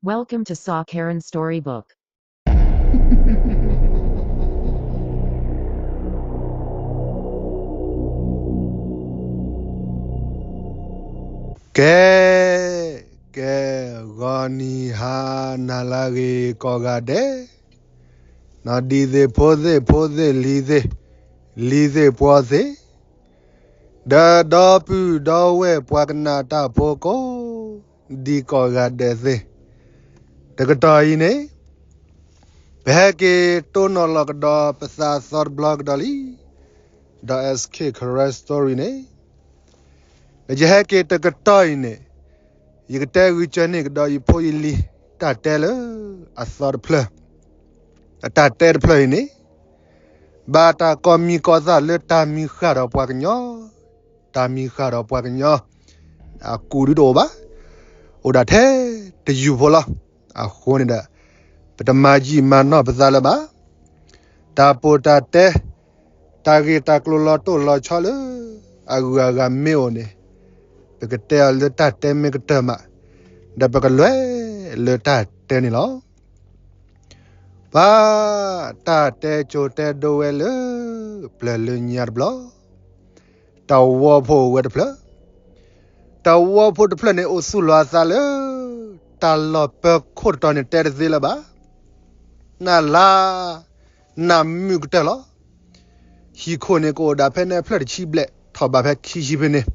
Welcome to Saw Karen Storybook. ကဲ, ကဲ, ဂီၤနံၤဟါနၤလၢအဂ့ၤကိးဂၤဒဲး, နီၢ်ဒံသ့ၣ်ဖိသ့ၣ်ဖိသ့ၣ်လံၤသ့ၣ်, လံၤသ့ၣ်ပှီၤသ့ၣ်, ဒီးဒီပုၢ်ဒီဝဲၢ်ပှၤကနၣ်တၢ်ဖိကိး ဒံးကိးဂၤဒဲးသ့ၣ်, တကတီၢ်အံၤန့ၣ် ပဟဲက့ၤတိၢ်နီၣ်လီၤကဒီးပသးသီတဘျီကဒီးလံ, ဒီး S K Karen Story န့ၣ်, ဒီးယဟဲက့ၤတကတီၢ်အံၤန့ၣ်, ယကတဲဂုာ်စၢၤန့ၢ်ကဒီးယဖိယလံၤ တၢ်တဲလၢအသီတဖျၢၣ်, အတၢ်တဲတဖျၢၣ်အံၤန့ၣ် ဘၣ်တၢ်ကိးမံၤကိးသၣ်လၢတၢ်မံၤဃၣ်ဒီးပှၤကညီ, တၢ်မံၤဃၣ်ဒီးပှၤကညီ, အကူးဒုတအိၣ်ဘၣ်, အိၣ်ဒၣ်ထဲတယုၢ်ဖိလီၤ. အဃိန့ၣ်ဒီး ပတမၤယံာ်မၤနီၢ်ပသးလၢၤဘၣ်. တၢ်ပိာ်တၢ်တဲ, တၢ်ဂ့ၢ်တၢ်ကျိၤလီၤတိၢ်လီၤဆီလၢ အဂုၤအဂၤမ့ၢ်အိၣ်န့ၣ်, ပကတဲအီၤလၢတၢ်တဲမ့ၢ်ကတၢၢ်မး, ဒီးပကလဲၤလၢတၢ်တဲန့ၣ်လီၤ. ပှၤ, တၢ်တဲကၠိတဲဒိဝဲလၢ ပျၢၤလၢညါတဘျီ, တဝီဖိအိၣ်ဝဲတဖျၢၣ်, တဝီဖိတဖျၢၣ်န့ၣ် အိၣ်သူၣ်လီၤအသးလၢ တၢ်လီၢ်ပၢၤခိၣ်တတီၤန့ၣ် တဲတသ့လၢၤဘၣ်. နလါ နမုၢ်ကတၢၢ်လီၤ. ဟံၣ်ခိၣ်န့ၣ် ကအိၣ်ဒၣ်ဖဲန့ၣ်အဖျၢၣ်တဆံဘျဲၣ် ထီၣ်ဘးဖဲခံဆံဖဲန့ၣ်,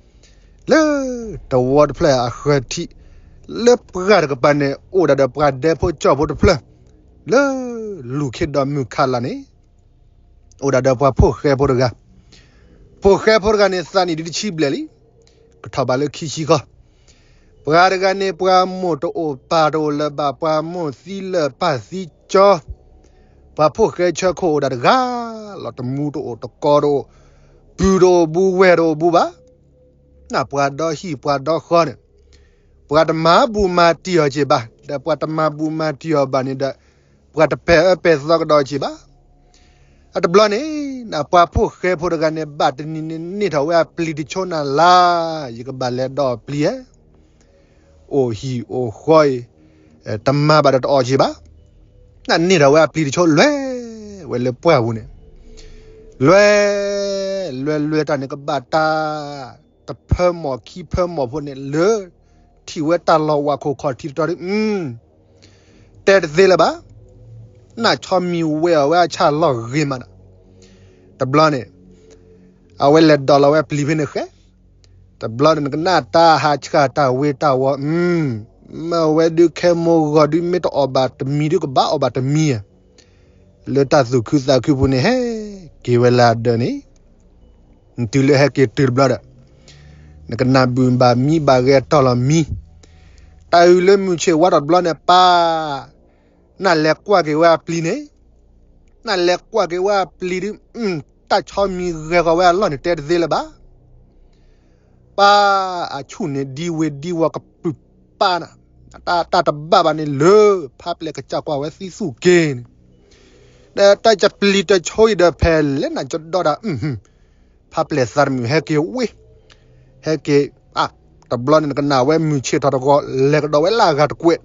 လၢတဝီတဖျၢၣ်အဃၢၤထံး, လၢပှၢ်တကပၤန့ၣ် အိၣ်ဒၣ်ဒီးပှၤဒဲဖိကၠီဖိတဖျၢၣ်, လၢလူၢ်ခ့ဒီးမုၢ်ခးလာ်န့ၣ် အိၣ်ဒၣ်ဒီးပှၤဖိၣ်ဃဲဖိတဂၤ, ဖိၣ်ဃဲဖိတဂၤန့ၣ် သးနံၣ်ဒုတဆံဘျဲၣ်လံ, ကထီၣ်ဘးလၢခံဆံဃီ, ပှၤတဂၤန့ၣ် ပှၤမိၢ်တအိၣ်ပၢ်တအိၣ်လၢၤဘၣ်, ပှၤမိၢ်သံလၢာ်ပၢ်သံကၠီ, ပှၤဖိၣ်ဃဲဆၢခိၣ်အိၣ်ဒၣ်တဂၤလီၤ, တမူတအိၣ်တကိးတအိၣ်, ပုၢ်တအိၣ်ဘူးဝဲၢ်တအိၣ်ဘူးဘၣ်. နပှၤဒီဟံၣ်ပှၤဒီဃီန့ၣ်, ပှၤတမၤဘူးမၤတံၢ်အီၤက့ၤဘၣ်, ဒီးပှၤတမၤဘူးမၤတံၢ်အီၤဘၣ်န့ၣ်ဒီး, ပှၤတပဲာ်အၢပဲာ်သီကဒီးက့ၤဘၣ်. အတဘျီန့ၣ် နပှၤဖိၣ်ဃဲဖိတဂၤန့ၣ် ဘၣ်တနံၤန့ၣ် န့ၢ်ထီၣ်ဝဲအပျံၤတဆိနၤလါ, ယကဘၣ်လဲၤဒီးအပျံၤဧါ, အိၣ်ဟံၣ်အိၣ်ဃီအံၤ, တမၤဘၣ်ဒီးတအီၣ်က့ၤဘၣ်. နန့ၢ်ထီၣ်ဝဲအပျံၤတဆိ လွဲၢ်ဝဲလၢပှၢ်ပူၤန့ၣ်, လွဲၢ်, လွဲၢ်လွဲၢ်တၢ်န့ၣ် ကဘၣ်တၢ် တဖၢမီၢ်ခံဖၢမီၢ်ဖိန့ၣ် လၢထံၣ်ဝဲတၢ်လီၢ်ဝၤခိၣ်ခီၣ်ထံးတတီၤဒု, တဲတသ့လၢၤဘၣ်. နဆီမံၤဝဲအီၤဝဲအဆၣ်လီၢ်ဂ့ၤမးဒီး, တဘျီန့ၣ် အဝဲလဲၤဒိးလီၤဝဲပျံၤဖဲန့ၣ်ဃဲ, တဘျီန့ၣ် နကနၣ်တၢ်ဟးဆှၣ်တၢ်ဝ့တၢ်ဝီ, မ့ၢ်ဝဲဒုးခဲမိၢ်ဂီၤဒုး မ့ၢ်တအီၣ်ဘၣ်တမံၤဒုး ကဘၣ်အီၣ်ဘၣ်တမံၤဧါ, လၢတၢ်သူၣ်ခုသးခုပူၤန့ၣ် ဟဲက့ၤဝဲလၢအဒၢးန့ၣ်, တုၤလၢဟဲက့ၤတုၤတဘျီဒီး, နကနၣ်ဘုၣ်ဘၣ်မံဘၣ်ဂဲၤတီၢ်လီၤမံ, တၢ်အုၣ်လၢမုၢ်ဆ့ၣ်ဝါထီၣ်တဘျီန့ၣ် ပၢ်, နလဲၤကွၢ်က့ၤဝဲအပျံၤန့ၣ်, နလဲၤကွၢ်က့ၤဝဲအပျံၤဒုး, တၢ်ဆီမံၤဂဲၤဃီၤဝဲအလီၢ်န့ၣ် တဲတသ့လၢၤဘၣ်. ပၢ်အဆူၣ်န့ၣ် ဒံဝ့ၤဒံဝီၤကပုာ်ပၢ်နၤ, တၢ်တဘၣ်ဘၣ်န့ၣ်လၢ ဖးပျဲၢ်ကစၢ်ကွၢ်ဝဲသံသူၣ်က့ၤန့ၣ်, ဒီးတၢ်ကပျံၤတဆိအံၤဒီးဖဲလဲၣ်နကဒီဒၣ်, ဖးပျဲၢ်သးတမုာ်ဟဲက့ၤဝ့ၢ်, ဟဲက့ၤ, တဘျီန့ၣ် နကနၣ်ဝဲမုၢ်ဆ့ၣ်ထီၣ်တဂီၤ လဲၤကဒီးဝဲလၢအဂၤတကွဲး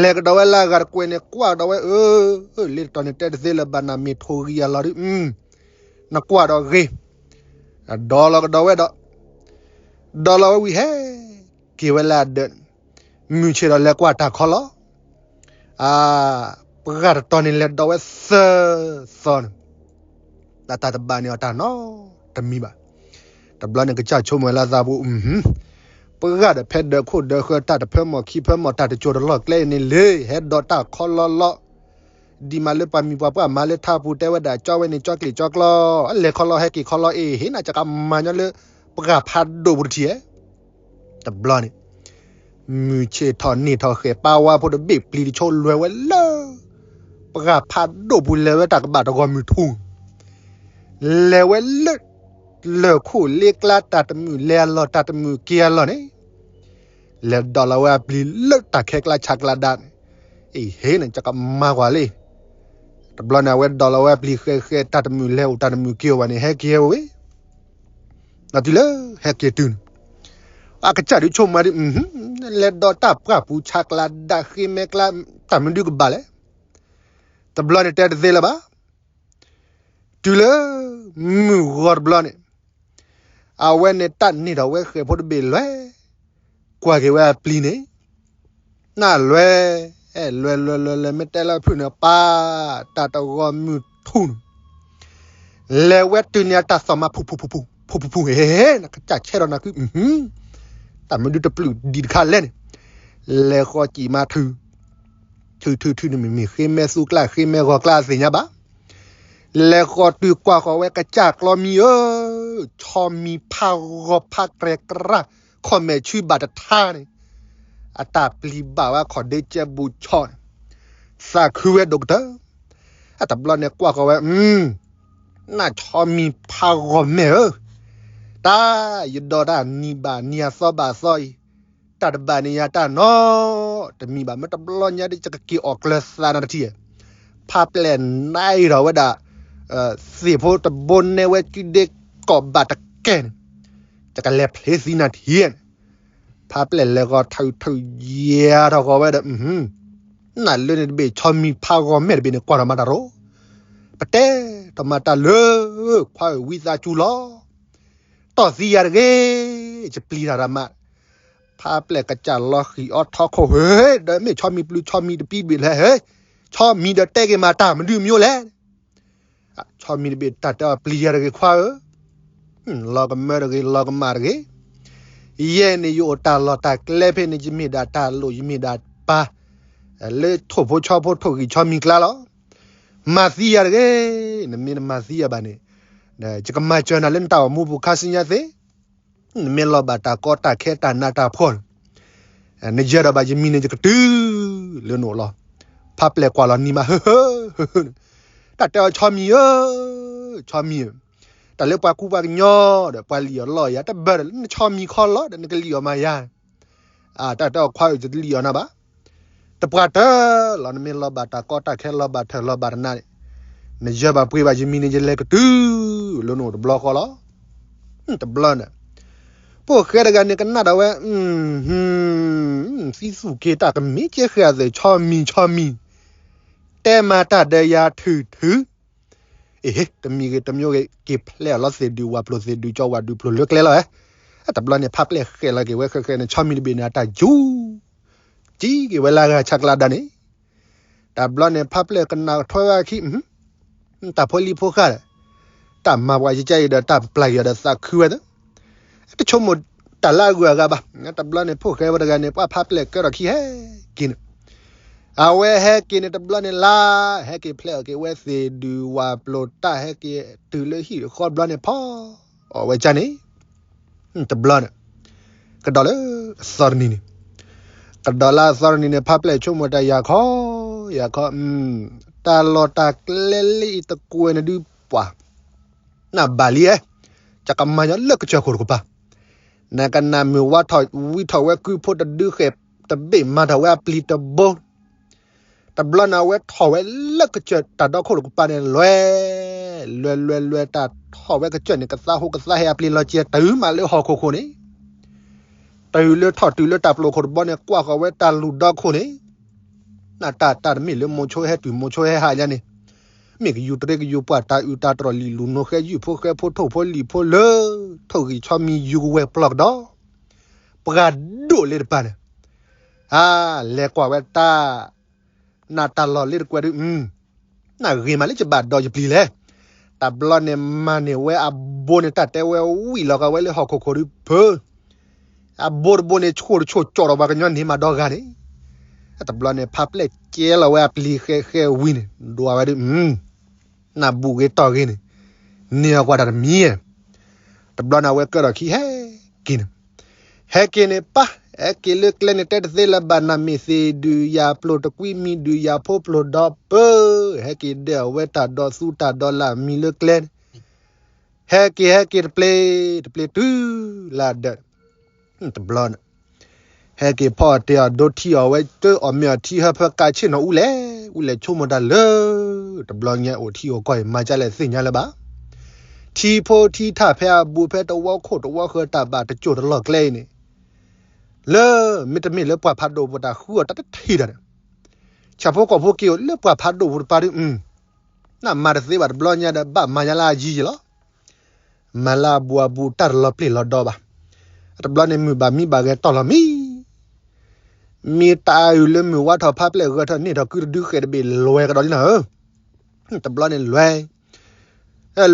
လဲၤကဒီးဝဲလၢအဂၤတကွဲးန့ၣ် ကွၢ်ကဒီးဝဲ, အၢ, လ့တတီၤန့ၣ် တဲတသ့လၢၤဘၣ် နမ့ၢ်ထိၣ်ဂံၢ်အလီၢ်ဒုး, နကွၢ်ဒီးဂ့ၤ, ဒီးလီၤကဒီးဝဲဒီး, ဒီးလီၤဝဲဝံၤဟဲက့ၤဝဲလၢအဒၢး, မုၢ်ဆ့ၣ်ဒီးလဲၤကွၢ်တၢ်ခီလီၤ, အ, ပှၤတတီၤန့ၣ် လဲၤဒီးဝဲသၢသီန့ၣ် တၢ်တဘၣ်န့ၢ်အီၤတၢ်နီတမံၤဘၣ်. တဘျီန့ၣ် ကစၢ်ဆိကမိၣ်လၢသးပူၤ, ပှၤဒီးဖဲဒၢးခိၣ်ဒၢးဃၢၤ တၢ်တဖၢမီၢ်ခံဖၢမီၢ် တၢ်တစိၤတလီၢ်ကျဲအံၤန့ၣ်လၢ ဟဲဒီးတၢ်ခီလီလီ, ဒ်မးလၢပှၤမံၤပှၤပှၢ်မၤလၢထးပူၤ တဲဝဲဒၣ် ကၠီဝဲန့ၣ် ကၠီကျ့ၣ်ကၠီကျီ, အလဲၤခီလီဟဲက့ၤခီလီအ့ၣ် ဟ့ၣ်နၤကကမၤညီလၢ ပှၤဖးဒိၣ်ပူၤတထံၣ်ဧါ. တဘျီန့ၣ် မုၢ်ဆ့ၣ်ထီၣ်နံၤထီၣ်ဃဲၣ် ပၢ်ဝါဖိတဘ့ၣ်ပျံၤတဆိ လဲၤဝဲလၢ ပှၤဖးဒိၣ်ပူၤ လဲၤဝဲတၢ်ကဘၣ်တဂီၤမုၢ်ထူ, လဲၤဝဲလၢ လၢၢ်ခိၣ်လ့ကျါ တၢ်တမုာ်လဲၤအလီၢ် တၢ်တမုာ်က့ၤအလီၢ်န့ၣ် လဲၤဒီးလီၤဝဲအပျံၤလၢတၢ်ခဲကျါဆးကျါဒၣ်န့ၣ်, အ့ၣ် ဟ့ၣ်နၤကကမၤကွၢ်လံ. တဘျီန့ၣ် အဝဲဒီးလီၤဝဲအပျံၤဃဲဃဲ တၢ်တမုာ်လဲၤအိၣ် တၢ်တမုာ်က့ၤအိၣ်ဘၣ်န့ၣ် ဟဲက့ၤဝဲဝဲ ဒီးတုၤလၢဟဲက့ၤတုၤန့ၣ်, အကစၢ်ဒုးဆိကမိၣ်ဒုး, လဲၤဒီးတၢ်ပှၢ်ပူၤဆးကျါ ဒၣ်ဃ့မဲာ်ကျါ, တၢ်မနုၤကဘၣ်လဲၣ်. တဘျီန့ၣ်တဲတသ့လၢၤဘၣ်. တုၤလၢ မုၢ်ဂီၤတဘျီန့ၣ်, အဝဲန့ၣ်တၢ်န့ၢ်ဒီးဝဲဃဲၤဖိတဘ့ၣ်လွဲၢ်, ကွၢ်က့ၤဝဲအပျံၤန့ၣ်, နလွဲၢ်, လွဲၢ်လွဲၢ်လွဲၢ်လွဲၢ် မ့ၢ်တဲလၢဖုၣ်န့ၣ် ပၢ်, တၢ်တဂီၤမုၢ်ထူၣ်န့ၣ် လဲၤဝဲတုၤန့ၣ်အတၢ်သီၣ်မါ ဖူဖူဖူဖူဖူဖူဖူ, ဟ့ၣ်ဟ့ၣ်ဟ့ၣ် နကစၢ်ဆဲးဒီးနၤခု, တၢ်မနုၤတပျုၢ်ဒံးတခါလဲၣ်န့ၣ်, လဲၤဃီၤစံၣ်မါထု, ထုထုထုန့ၣ်မ့မ့ၢ်ဃ့မဲာ်သူကျါ ဃ့မဲာ်ဂီၤကျါအသ့ၣ်ညါဘၣ်. လဲၤဃီၤတုၤကွၢ်ဃီၤဝဲကစၢ်ကျီမံဧၢ, ဆီမံဖးဂီၤဖးကြဲးကြၢ်, ခီၣ်မဲာ်ဆူဘၣ်တထါန့ၣ်, အတၢ်ပျံၤဘၣ်ဝဲခီၣ်ဒ့ကဲဘူးဆီန့ၣ်, သးခုဝဲဒိၣ်ကတၢၢ်. အတဘျီန့ၣ်ကွၢ်ဃီၤဝဲ, နဆီမံဖးဂီၤမဲာ်ဧၢ, တၢ်ယဒီးတၢ်နံၤဘၣ် နံၤအသီဘၣ်အသီအံၤ, တၢ်တဘၣ်န့ၣ်ယၤတၢ်နီတမံၤဘၣ်. မ့ၢ်တဘျီညါဒ်ယကက့ၤအီၣ်ကျၢၤသးနၤတထံၣ်, ဖးပျဲၢ်နါအံၤဒီးဝဲဒၣ် သ့ၣ်ဖိတဘိနဲဝဲကုဒ့ကိးဘၣ်တကဲန့ၣ်, ယကလဲၤဖျ့သံနၤထံၣ်န့ၣ်, ဖးပျဲၢ်လဲၤဃီၤထုးထုးယၤထီၣ်ဃီၤဝဲဒီး, နလၢန့ၣ်တဘ့ၣ် ဆီမံဖးဂီၤမဲာ်တဘ့ၣ်န့ၣ် ကွၢ်ထီၣ်မၤတၢ်ရိ, ပတဲထီၣ်မၤတၢ်လၢ ခွါဧၢ ဝံသးစူၤလီၤ, တီၢ်သံယၤတဂ့ၤ, ယပျံၤတၢ်တၢ်မး. ဖးပျဲၢ်ကစၢ်လီၤဃံၤအီထီခိၣ်, ဟ့ၣ် ဒီးမ့ၢ်ဆီမံပျုၤ ဆီမံတပံတဘ့ၣ်လဲၣ်, ဟ့ၣ် ဆီမံဒီးတဲက့ၤမၤတၢ်မနုၤမံၤလဲၣ်. ဆီမံတဘ့ၣ်တၢ်တဲအီၤ ပျံၤယၤတဂ့ၤခွါဧၢ, လီၤကမၢတဂ့ၤ လီၤကမၣ်တဂ့ၤ, ယဲန့ၣ်ယအိၣ်တၢ်လီၢ်တၢ်ကျဲဖဲန့ၣ် ယမ့ၢ်ဒၣ်တၢ်လိၣ် ယမ့ၢ်ဒၣ်ပၢ်, လၢထိၣ်ဖိဆီဖိထိၣ်ဂံၢ်ဆီမံၤကျါလီၤ. မၤသံယၤတဂ့ၤ, နမ့ၢ်တမၤသံယၤဘၣ်န့ၣ်, ယကမၤစၢၤနၤလၢနတၢ်အိၣ်မူပူၤခါဆူညါသ့, နမ့ၢ်လီၤဘၣ်တၢ်ကီတၢ်ခဲတၢ်နးတၢ်ဖှီၣ်န့ၣ်, နယၢၤဒီးဘၣ်ယမံၤန့ၣ် ယကတုၤလၢနအိၣ်လီၤ. ဖးပျဲၢ်ကွၢ်လီၤနံၤမး ဟၢဟၢဟၢန့ၣ်, တၢ်တဲအီၤဆီမံၤဧၢ, ဆီမံၤဧၢ, တၢ်လၢပှၤကူပှၤကညီဒီး ပှၤလံၣ်အီၤလီအီၤယၤ တဘၣ်ဒီး နဆီမံၤခီလီၤဒီး နကလံၣ်အီၤမးယၤ. တၢ်တဲအီၤခွါဧၢ ယတလံၣ်အီၤနၤဘၣ်, တပှၢ်တၢၢ်လီၤ နမ့ၢ်လီၤဘၣ်တၢ်ကီတၢ်ခဲ လီၤဘၣ်ထၢၣ်လီၤဘၣ်တနါန့ၣ်, နယၢၤဘၣ်ပှ့ၤဘၣ်ယမံၤန့ၣ် ယလဲၤကတုၤလၢနအိၣ်တဘျီဃီလီၤ. တဘျီန့ၣ်, ဖိၣ်ဃဲတဂၤန့ၣ် ကနၣ်ဒၣ်ဝဲ, သံသူၣ်က့ၤတၢ်ကမ့ၢ်ကဲဃဲအသး ဆီမံၤဆီမံၤ, တဲမၤတၢ်ဒီးယၤထုးထုး အ့ဟ့ တမံၤဂ့ၤတမံၤဂ့ၤ က့ၤဖျဲးအီၤလီၤ သ့ၣ်ဒုးဝၣ်ပျိၤ သ့ၣ်ဒုးကၠီဝၣ်ဒုးပျိၤလၢကျဲလီၤဧါ. တဘျီန့ၣ် ဖးပျဲၢ်ဃဲးလီၤက့ၤဝဲဃဲးဃဲးန့ၣ် ဆီမံၤတဘ့ၣ်န့ၣ် အတၢ်ယူၤ ကံက့ၤဝဲလၢအဂၤဆးကျါဒၣ်န့ၣ်, တဘျီန့ၣ် ဖးပျဲၢ်ကနၣ်ကထွဲဝဲအခံ, တၢ်ဖိလံၤဖိဃၢ်ဒီး တၢ်မၤပှၤယကဲအံၤဒီး တၢ်ပျၢ်က့ၤအီၤဒီးသးခုဝဲသ့ တဆိကမိၣ်တၢ်လၢအဂုၤအဂၤဘၣ်. တဘျီန့ၣ် ဖိၣ်ဃဲဝဲတဂၤန့ၣ် ပှၤဖးပျဲၢ်ကဲထီၣ်ခံဟဲက့ၤန့ၣ်, အဝဲဟဲက့ၤန့ၣ် တဘျီန့ၣ်လၢ ဟဲက့ၤဖျဲးအီၤက့ၤဝဲသ့ၣ်ဒုးဝၣ်ပျိၤတၢ် ဟဲက့ၤတုၤလၢဟံၣ်တဃီတဘျီန့ၣ် ဖီအီၣ်ဝဲကၢ်န့ၣ် တဘျီန့ၣ်, ကဒီးလၢအသီတနံၤန့ၣ်, ကဒီးလၢအသီတနံၤန့ၣ် ဖးပျဲၢ်ဆိကမိၣ်တၢ် ယၤခီ, ယၤခီ, တၢ်လီၢ်တၢ်ကျဲလၢအံၤတကွဲးန့ၣ်ဒုးပှၤ, နဘၣ်လံဧါ, ယကမၤညီလၢကစၢၢ်ခိၣ်တကပၤ, နကနၣ်မုၢ်ဝါထီၣ်ဝံထီၣ်ဝဲကုဖိတဒုဃဲၣ်တဘ့ၣ် မၤထီၣ်ဝဲအပျံၤတဘိ တဘျီန့ၣ် အဝဲထီၣ်ဝဲလၢကစၢၢ်တၢ်ဒီခိၣ်တကပၤန့ၣ် လွဲ, လွဲလွဲလွဲ တၢ်ထီၣ်ဝဲကစၢၢ်န့ၣ် ကသးဟူကသးဟဲအပျံၤလီၤကဲၤတုၤမးလၢဟီၣ်ခိၣ်ခိၣ်န့ၣ်, တုၤလၢထီၣ်တုၤလၢတၢ်ပျိာ်ခိၣ်တဘီန့ၣ် ကွၢ်ဃီၤဝဲတၢ်လူၢ်ဒီခိၣ်န့ၣ်, နတၢ်တၢ်တမ့ၢ်လၢမိၤဆိဟဲတုၤမိၤဆိဟဲဟးညါန့ၣ်, မ့ၢ်ကယူၤတရ့ကယူၤပှၢ် တၢ်အုၣ်တၢ်တြီၢ် လံာ်လူၤနိဃဲ ယုၢ်ဖိဃဲဖိထိၣ်ဖိလံာ်ဖိလၢ ထိၣ်ဂံၢ်ဆီမံၤယူၤကဝဲၤပျီၢ်ကဒီး ပှၤဒိၣ်လၢတပၤန့ၣ်, အါ, လဲၤကွၢ်ဝဲတၢ်, နတၢ်လီၢ်လၢတကွဲးဒုး, နဂ့ၤမးလၢယဘၣ်ဒီးယပျံၤလဲၣ်. တဘျီန့ၣ်မၤန့ၢ်ဝဲအဘိန့ၣ် တၢ်တဲဝဲဝံၣ်လီၤဃာ်ဝဲလၢဟီၣ်ခိၣ်ခိၣ်ဒုးဖၢ, အဘိတဘိန့ၣ် ဆိၣ်တဆိၣ်ကၠီၣ်ဒီးပှၤကညီန့ၢ်မးဒီဂၤန့ၣ်, တဘျီန့ၣ် ဖးပျဲၢ်ကဲလီၤဝဲအပျံၤဃဲဃဲဝံၤန့ၣ် ဒွးဝဲဒုး နဘူးဂ့ၤတီၢ်ဂ့ၤန့ၣ်, န့ၢ်အီၤကွၢ်တၢ်တမံၤ, တဘျီန့ၣ် အဝဲကဲထီၣ်ခံဟဲက့ၤန့ၣ်, ဟဲက့ၤန့ၣ်ပၢ်, ဟဲက့ၤလၢကျဲန့ၣ် တဲတသ့လၢၤဘၣ် နမ့ၢ်သ့ၣ်ဒုးယၤပျိၤတကွံမံၤဒုးယၤဖိပျိၤဒီးပၢ, ဟဲက့ၤဒဲးအီၤဝဲတၢ်ဒီသူတၢ်ဒီလၢအမံၤလၢကျဲန့ၣ်, ဟဲက့ၤဟဲက့ၤတပျ့ၤတပျ့ၤတုၤလၢဒၢး တဘျီန့ၣ်, ဟဲက့ၤဖီအီၣ်တ့ၢ်အီၣ်ဒိထံအီၣ်ဝဲ တၢ်အီၣ်မ့ၤအီထံဟၢဖၢကးဆ့ၣ်နီၤအူလဲၣ်, အူလဲၣ်ဆိကမိၣ်တၢ်လၢ တဘျီညါအိၣ်ထံအိၣ်ကီၢ်အံၤ မၤကၢ်လဲၣ်သ့ၣ်ညါလၢၤဘၣ်. ထံဖိထံထၣ်ဖဲအဘူး ဖဲတဝီခိၣ်တဝီဃၢၤ တၢ်ဘၣ်တစိၢ်တလီၢ်ကျဲအံၤန့ၣ်, လၢမ့တမ့ၢ်လၢပှၤဖးဒိၣ်ဖိတၢ်ဃုအီၤတၢ်တထံၣ်တၢ်ဒီး ဆၣ်ဖိကီၢ်ဖိက့ၤအိၣ်လၢပှၤဖးဒိၣ်ဖိတပၤဒီး နမၤတသ့ဘၣ်တဘျီညါဒီး ဘၣ်မၤညါလၢအယံၤယံၤလီၤ. မၤလၢအဘူးအဘူး တၢ်တလီၤပျံၤလီၤဒီးဘၣ်. တဘျီန့ၣ် မုၢ်ဘၣ်မံဘၣ်ဂဲၤတီၢ်လီၤမံ မ့ၢ်တၢ်အုၣ်လၢမုၢ်ဝါထီၣ်ဖးပျဲၢ် ဂၢၢ်ထီၣ်န့ၢ်ထီၣ်ကုတဒုဃဲၣ်တဘ့ၣ် လွဲကဒီးလံနၤဧၢ. တဘျီန့ၣ်လွဲ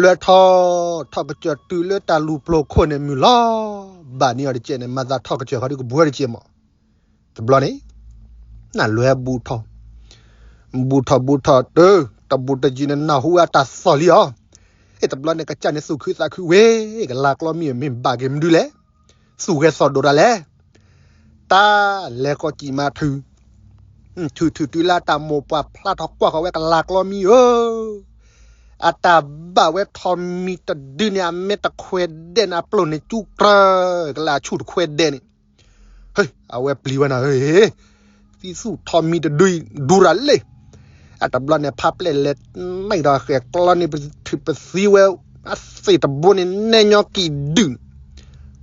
လွဲထီၣ် ထီၣ်ကစၢၢ်တုၤလၢတၢ်လူၤပျိၤခိၣ်န့ၣ် မုၢ်လီၤဘၣ်န့ၢ်အီၤတကဲးန့ၣ် မၤသးထီၣ်ကစၢၢ်ဃီဒုကဘှၢတကဲးမး. တဘျီန့ၣ် နလွဲဘူးထီၣ် ဘူးထီၣ်ဘူးထီၣ်တၢ် တဘူးတယံၤန့ၣ် နၢ်ဟူအတၢ်သီၣ်လံအီၤ. အဲ တဘျီန့ၣ် ကစၢ်န့ၣ်သူၣ်ခုသးခုဝဲ ကလၤကျီမံမ့ၢ်ဘၣ်က့ၤမနုၤလဲၣ်, သူၣ်ဂဲၤသီၣ်ဒိၣ်တၢ်လဲၣ်. တၢ်လဲၤကီၢ်ကံၣ်မၤထုး ထုးထုးထုးလၢတၢ်မိၢ်ပှၢ်ဖျါထီၣ်ကွၢ်ဃီၤဝဲကလၤကျီမံဧၢ, အတၢ်ဘၣ်ဝဲထီၣ်မံၤတဒုန့ၣ် အမဲာ်တခွဲးဒဲးန့ၣ် အပျိၢ်န့ၣ်ကၠူကရၢ ကလၢအဆူၣ်တခွဲးဒဲးန့ၣ်, ဟ့ အဝဲပျံၤဝဲနၤဧၢ, သံသူၣ်ထီၣ်မံၤတဒုအံၤ ဒူရၤလ့ၣ်. အတဘျီန့ၣ် ဖးပျဲၢ်လဲၤနံၣ်ဒီးဃဲၤကျီန့ၣ် ပထုးပသံဝဲ အသ့ၣ်တဘိန့ၣ် နဲညီကံၣ်ဒုၣ်,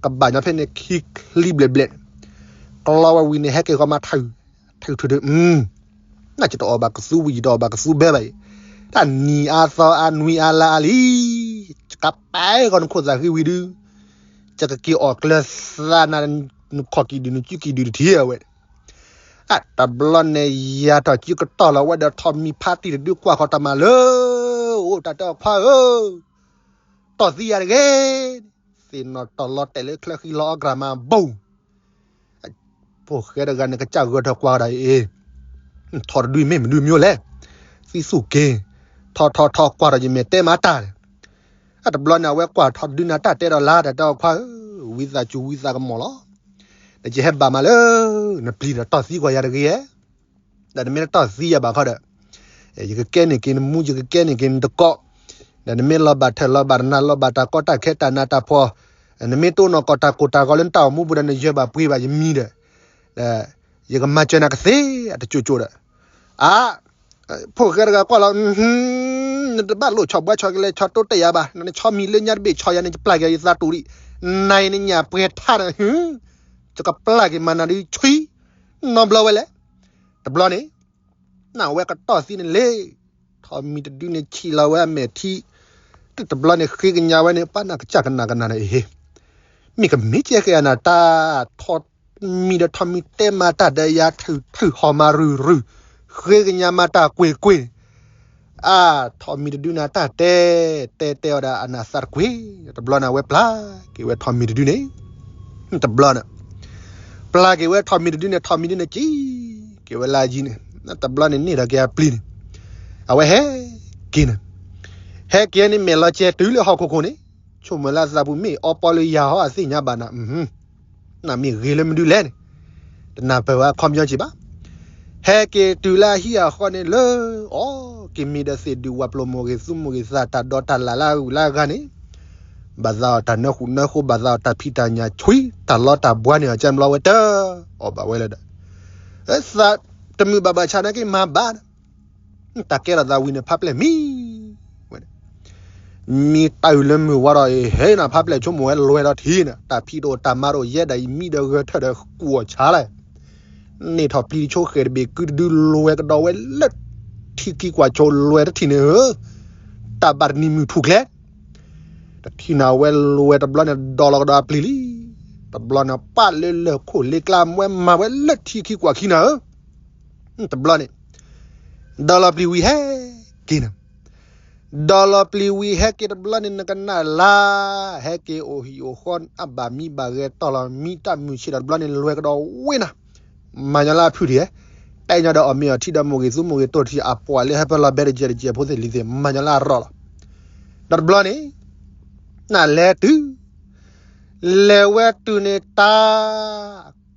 ကဘၣ်ညီဖဲန့ၣ် ခံချံဘျဲၣ်ဘျဲၣ်န့ၣ်, ကျီဝဲဝံၤန့ၣ် ဟဲက့ၤဃီမၤထုး, ထုးထုးဒုး နကတအီၣ်ဘၣ်ကသူဝံၤ ယတအီၣ်ဘၣ်ကသူဘဲဘၣ်အံၤ, တၢ်နံၤအါသီအါနွံအါလါအါလံ, ယကပာ်ဃီနခိၣ်သးဃံဝံၤဒုး, ယကက့ၤအီၣ်ကျၢၤသးနၤ, နခီၣ်ကံၣ်ဒုၣ် နစုကံၣ်ဒုၣ်တထံၣ်အဝဲ, အတဘျီန့ၣ် ယၤထီၣ်စုကတီၢ်လီၤဝဲဒီး ထီၣ်မံၤဖးတံၢ်တဒုကွၢ်ဃီၤတၢ်မၤလၢ အိၣ်တၢ်တဲအီၤခွါဧၢ, တီၢ်သံယၤတဂ့ၤ, သ့ၣ်နီၣ်တီၢ်လီၤတဲာ်လၢချၢဃံလီၤအီၣ်ကြၢးမၤဘိ ဖိၣ်ဃဲတဂၤန့ၣ် ကစၢ်ဂၢၢ်ထီၣ်ကွၢ်ဒီးအံၤ, ထီၣ်တဒုမ့ၢ်မနုၤမ့ၢ်လဲၣ်, သံသူၣ်က့ၤ, ထီၣ်ထီၣ်ထီၣ်ကွၢ်ဒီးယမဲာ်တဲမၤတၢ်, အတဘျီန့ၣ် အဝဲကွၢ်ထီၣ်တဒုန့ၣ် တၢ်တဲဒီးလါတၢ်တဲအီၤခွါဧၢ, ဝံသးစူၤဝံသးကမီၤလီၤ, ဒီးယဟဲဘၣ်မးလၢ နပျံၤဒီးတီၢ်သံကွၢ်ယၤတဂ့ၤဧါ ဒီးနမ့ၢ်တတီၢ်သံယၤဘၣ်ခီဒီး, ယကကဲန့ၢ်က့ၤနမူ ယကကဲန့ၢ်က့ၤနတကိး, ဒီးနမ့ၢ်လီၤဘၣ်ထၢၣ်လီၤဘၣ်တနါ လီၤဘၣ်တၢ်ကီတၢ်ခဲတၢ်နးတၢ်ဖှီၣ်, နမ့ၢ်တအိၣ်နီၢ်ကီၢ်တၢ်ကိၢ်တၢ်ဂီၤလၢနတၢ်အိၣ်မူပူၤဒီး နယၢၤဘၣ်ပှ့ၤဘၣ်ယမံၤဒီး, ဒီးယကမၤစၢၤနၤကသ့အတကၠိကၠိဒီး, အါ ဖိၣ်ဃဲတဂၤကွၢ်လီၤ, နတဘၣ်လိၣ်ဆီၣ်ဘှါဆီၣ်ကလဲၤဆီၣ်တိတဲာ်ယၤဘၣ်, နဆီမံၤလၢညါတဘ့ၣ်ဆီၣ်ယၤန့ၣ် ယပျၢ်က့ၤယသးတူာ်ဒံး, နၤအံၤနညၣ်ပှဲၤထါဒီး, ယကပျၢ်က့ၤမၤနၤဒုးဆှံ, နီဘျီဝဲလဲၣ်, တဘျီန့ၣ် နဝဲကတီၢ်သံန့ၣ်လံ, ထီၣ်မံၤတဒုန့ၣ်ဆံးလီၤဝဲအမဲာ်ထံ, တဘျီန့ၣ် ဃ့ကညးဝဲန့ၣ် ပှၤနၢ်ကစၢ်ကနၣ်ကနၣ်န့ၣ်, မ့ၢ်ကမ့ၢ်ကဲက့ၤအနၢ်တၢ်, ထီၣ်မံၤဒီးထီၣ်မံၤတဲမၤတၢ်ဒီးယၤထုးထုးဟီၣ်မၤရုၢ်ရုၢ်, ဃ့ကညးမၤတၢ်ကွ့ၢ်ကွ့ၢ် အါ, ထီၣ်မံၤတဒုန့ၣ် တၢ်တဲ, တဲတဲအီၤဒီးအနၢ်သးတကွ့ၢ်, တဘျီန့ၣ် အဝဲပျၢ်က့ၤဝဲထီၣ်မံၤတဒုန့ၣ်, တဘျီန့ၣ်, ပျၢ်က့ၤဝဲထီၣ်မံၤတဒုန့ၣ် ထီၣ်မံၤဒုန့ၣ် ကံက့ၤဝဲလၢအယံၤန့ၣ်, တဘျီန့ၣ်န့ၢ်ဒီးက့ၤအပျံၤန့ၣ်, အဝဲဟဲက့ၤန့ၣ်, ဟဲက့ၤန့ၣ် မဲာ်လီၤစဲၤတုၤလၢဟီၣ်ခိၣ်ခိၣ်န့ၣ်, ဆိကမိၣ်လၢအသးပူၤမ့ၢ်အီပီလၢယၤဟီအသ့ၣ်ညါဘၣ်နၤ နမ့ၢ်ဂ့ၤလၢမနုၤလဲၣ်န့ၣ်, တနၢ်ပၢၢ်ဝဲအခီပညီက့ၤဘၣ်. ဟဲက့ၤတုၤလၢအဟံၣ်အဃီန့ၣ်လၢ အီၣ်က့ၤမံၤဒီးသ့ၣ်ဒုၣ်ဝၣ်ပျိၤမိၢ်ဂ့ၤသူမိၢ်ဂ့ၤသးတၢ်ဒီတၢ်လၣ်လၢအဂုၤလၢအဂၤန့ၣ်, ဘၣ်သးအီၤတၢ်နၢဃူနၢဃိ ဘၣ်သးအီၤတၢ်ဖံးတၢ်ညၣ်ဆှံ တၢ်လီတၢ်ဘှါန့ၣ်အီၤကဲဘျီဝဲတၢ်အီၣ်ဘၣ်ဝဲလၢဒီး, သးတမုာ်ဘၣ်ဘၣ်ဆၣ်နာ်က့မၤဘၣ် တၢ်ကဲထီၣ်သးဝံၤန့ၣ် ဖးပျဲၢ်မံဝဲ, မံတၢ်အုၣ်လၢမုၢ်ဝါဒီးအဟဲနၤ ဖးပျဲၢ်ဆိကမိၣ်ဝဲလွဲၢ်ဒီးထံၣ်န့ၣ် တၢ်ဖံးတအိၣ်တၢ်မၤတအိၣ် ယဲဒၣ်အံၤမံဒီးဂဲၤထၢၣ်ဒီးကူၣ်အီၣ်ဆါလဲၣ်, န့ၢ်ထီၣ်ပျံၤတဆိဃဲၣ်တဘ့ၣ်ကုတဒု လွဲၢ်ကဒီးဝဲလၢထံခံကွၢ်ဆိ လွဲၢ်တထံၣ်န့ၣ်ဧၢ, တၢ်ဘၣ်တနံၤမုၢ်ထူၣ်ကျဲ တထံၣ်န့ၣ်ဝဲလွဲၢ်တဘျီန့ၣ် ဒီလီၤကဒီးအပျံၤလံ, တဘျီန့ၣ် ပာ်လၢလၢၢ်ခိၣ်လ့ကျါမွဲမၤဝဲလၢထံခံကွၢ်ခံနၤဧၢ, တဘျီန့ၣ် ဒီလီၤပျံၤဝံၤဟဲက့ၤန့ၣ်, ဒီလီၤပျံၤဝံၤဟဲက့ၤတဘျီန့ၣ် နကနၣ်လါ, ဟဲက့ၤအိၣ်ဟံၣ်အိၣ်ဃီ အဘၣ်မံဘၣ်ဂဲၤတီၢ်လီၤမံတၢ်မုၢ်ဆ့ၣ်ဒီးတဘျီန့ၣ် လွဲၢ်ကဒီးဝ့ၢ်နၤ, မၤညီလၢအဖုၣ်ထံၣ်, တဲညီဒီးအီၣ်မ့ၤအီထံဒီးမိၢ်ဂ့ၤသူမိၢ်ဂ့ၤတိၢ်ထံၣ် အပှၤလၢဟဲဖဲလီၤဘဲတကဲးတကဲးဖိသ့ၣ်လံၤသ့ၣ် မၤညီလၢအရီၢ်လီၤ, ဒီးတဘျီန့ၣ် နလဲၤတုၤ လဲၤဝဲတုၤန့ၣ် တၢ်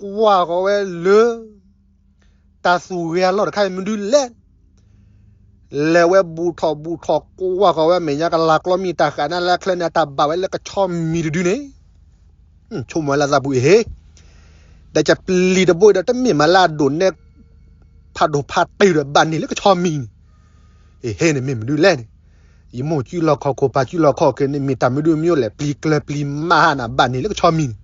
ကွၢ်ဃီၤဝဲလၢ တၢ်သူၣ်ဂ့ၤအလီၢ်တခါအံၤမနုၤလဲၣ်, လဲၤဝဲဘူးထီၣ်ဘူးထီၣ်ကွၢ်ဃီၤဝဲမဲာ်ညါကလၤကျီမံတၢ်ဃာ်နၤလၢအချၢန့ၣ် တၢ်ဘၣ်ဝဲလၢကဆီမံၤတဒုန့ၣ်, ဆိကမိၣ်ဝဲလၢသးပူၤအဟ့ ဒီးကပျံၤတဘိအံၤဒီး တမ့ၢ်မးလၢအဒိၣ်နဲ ဖးဒိၣ်ဖးတ့ၢ်ဒီး ဘၣ်န့ၢ်လၢကဆီမံၤန့ၣ်, အဟ့န့ၣ်မ့ၢ်မနုၤလဲၣ်န့ၣ်, ယမိၢ်စုလီၢ်ခီၣ်ခိၣ် ပၢ်စုလီၢ်ခီၣ်ခိၣ်န့ၣ် မ့ၢ်တၢ်မနုၤမနုၤလဲၣ် ပျံၤကျၢၤပျံၤမးဟးနၤ ဘၣ်န့ၢ်လၢကဆီမံၤန့ၣ်,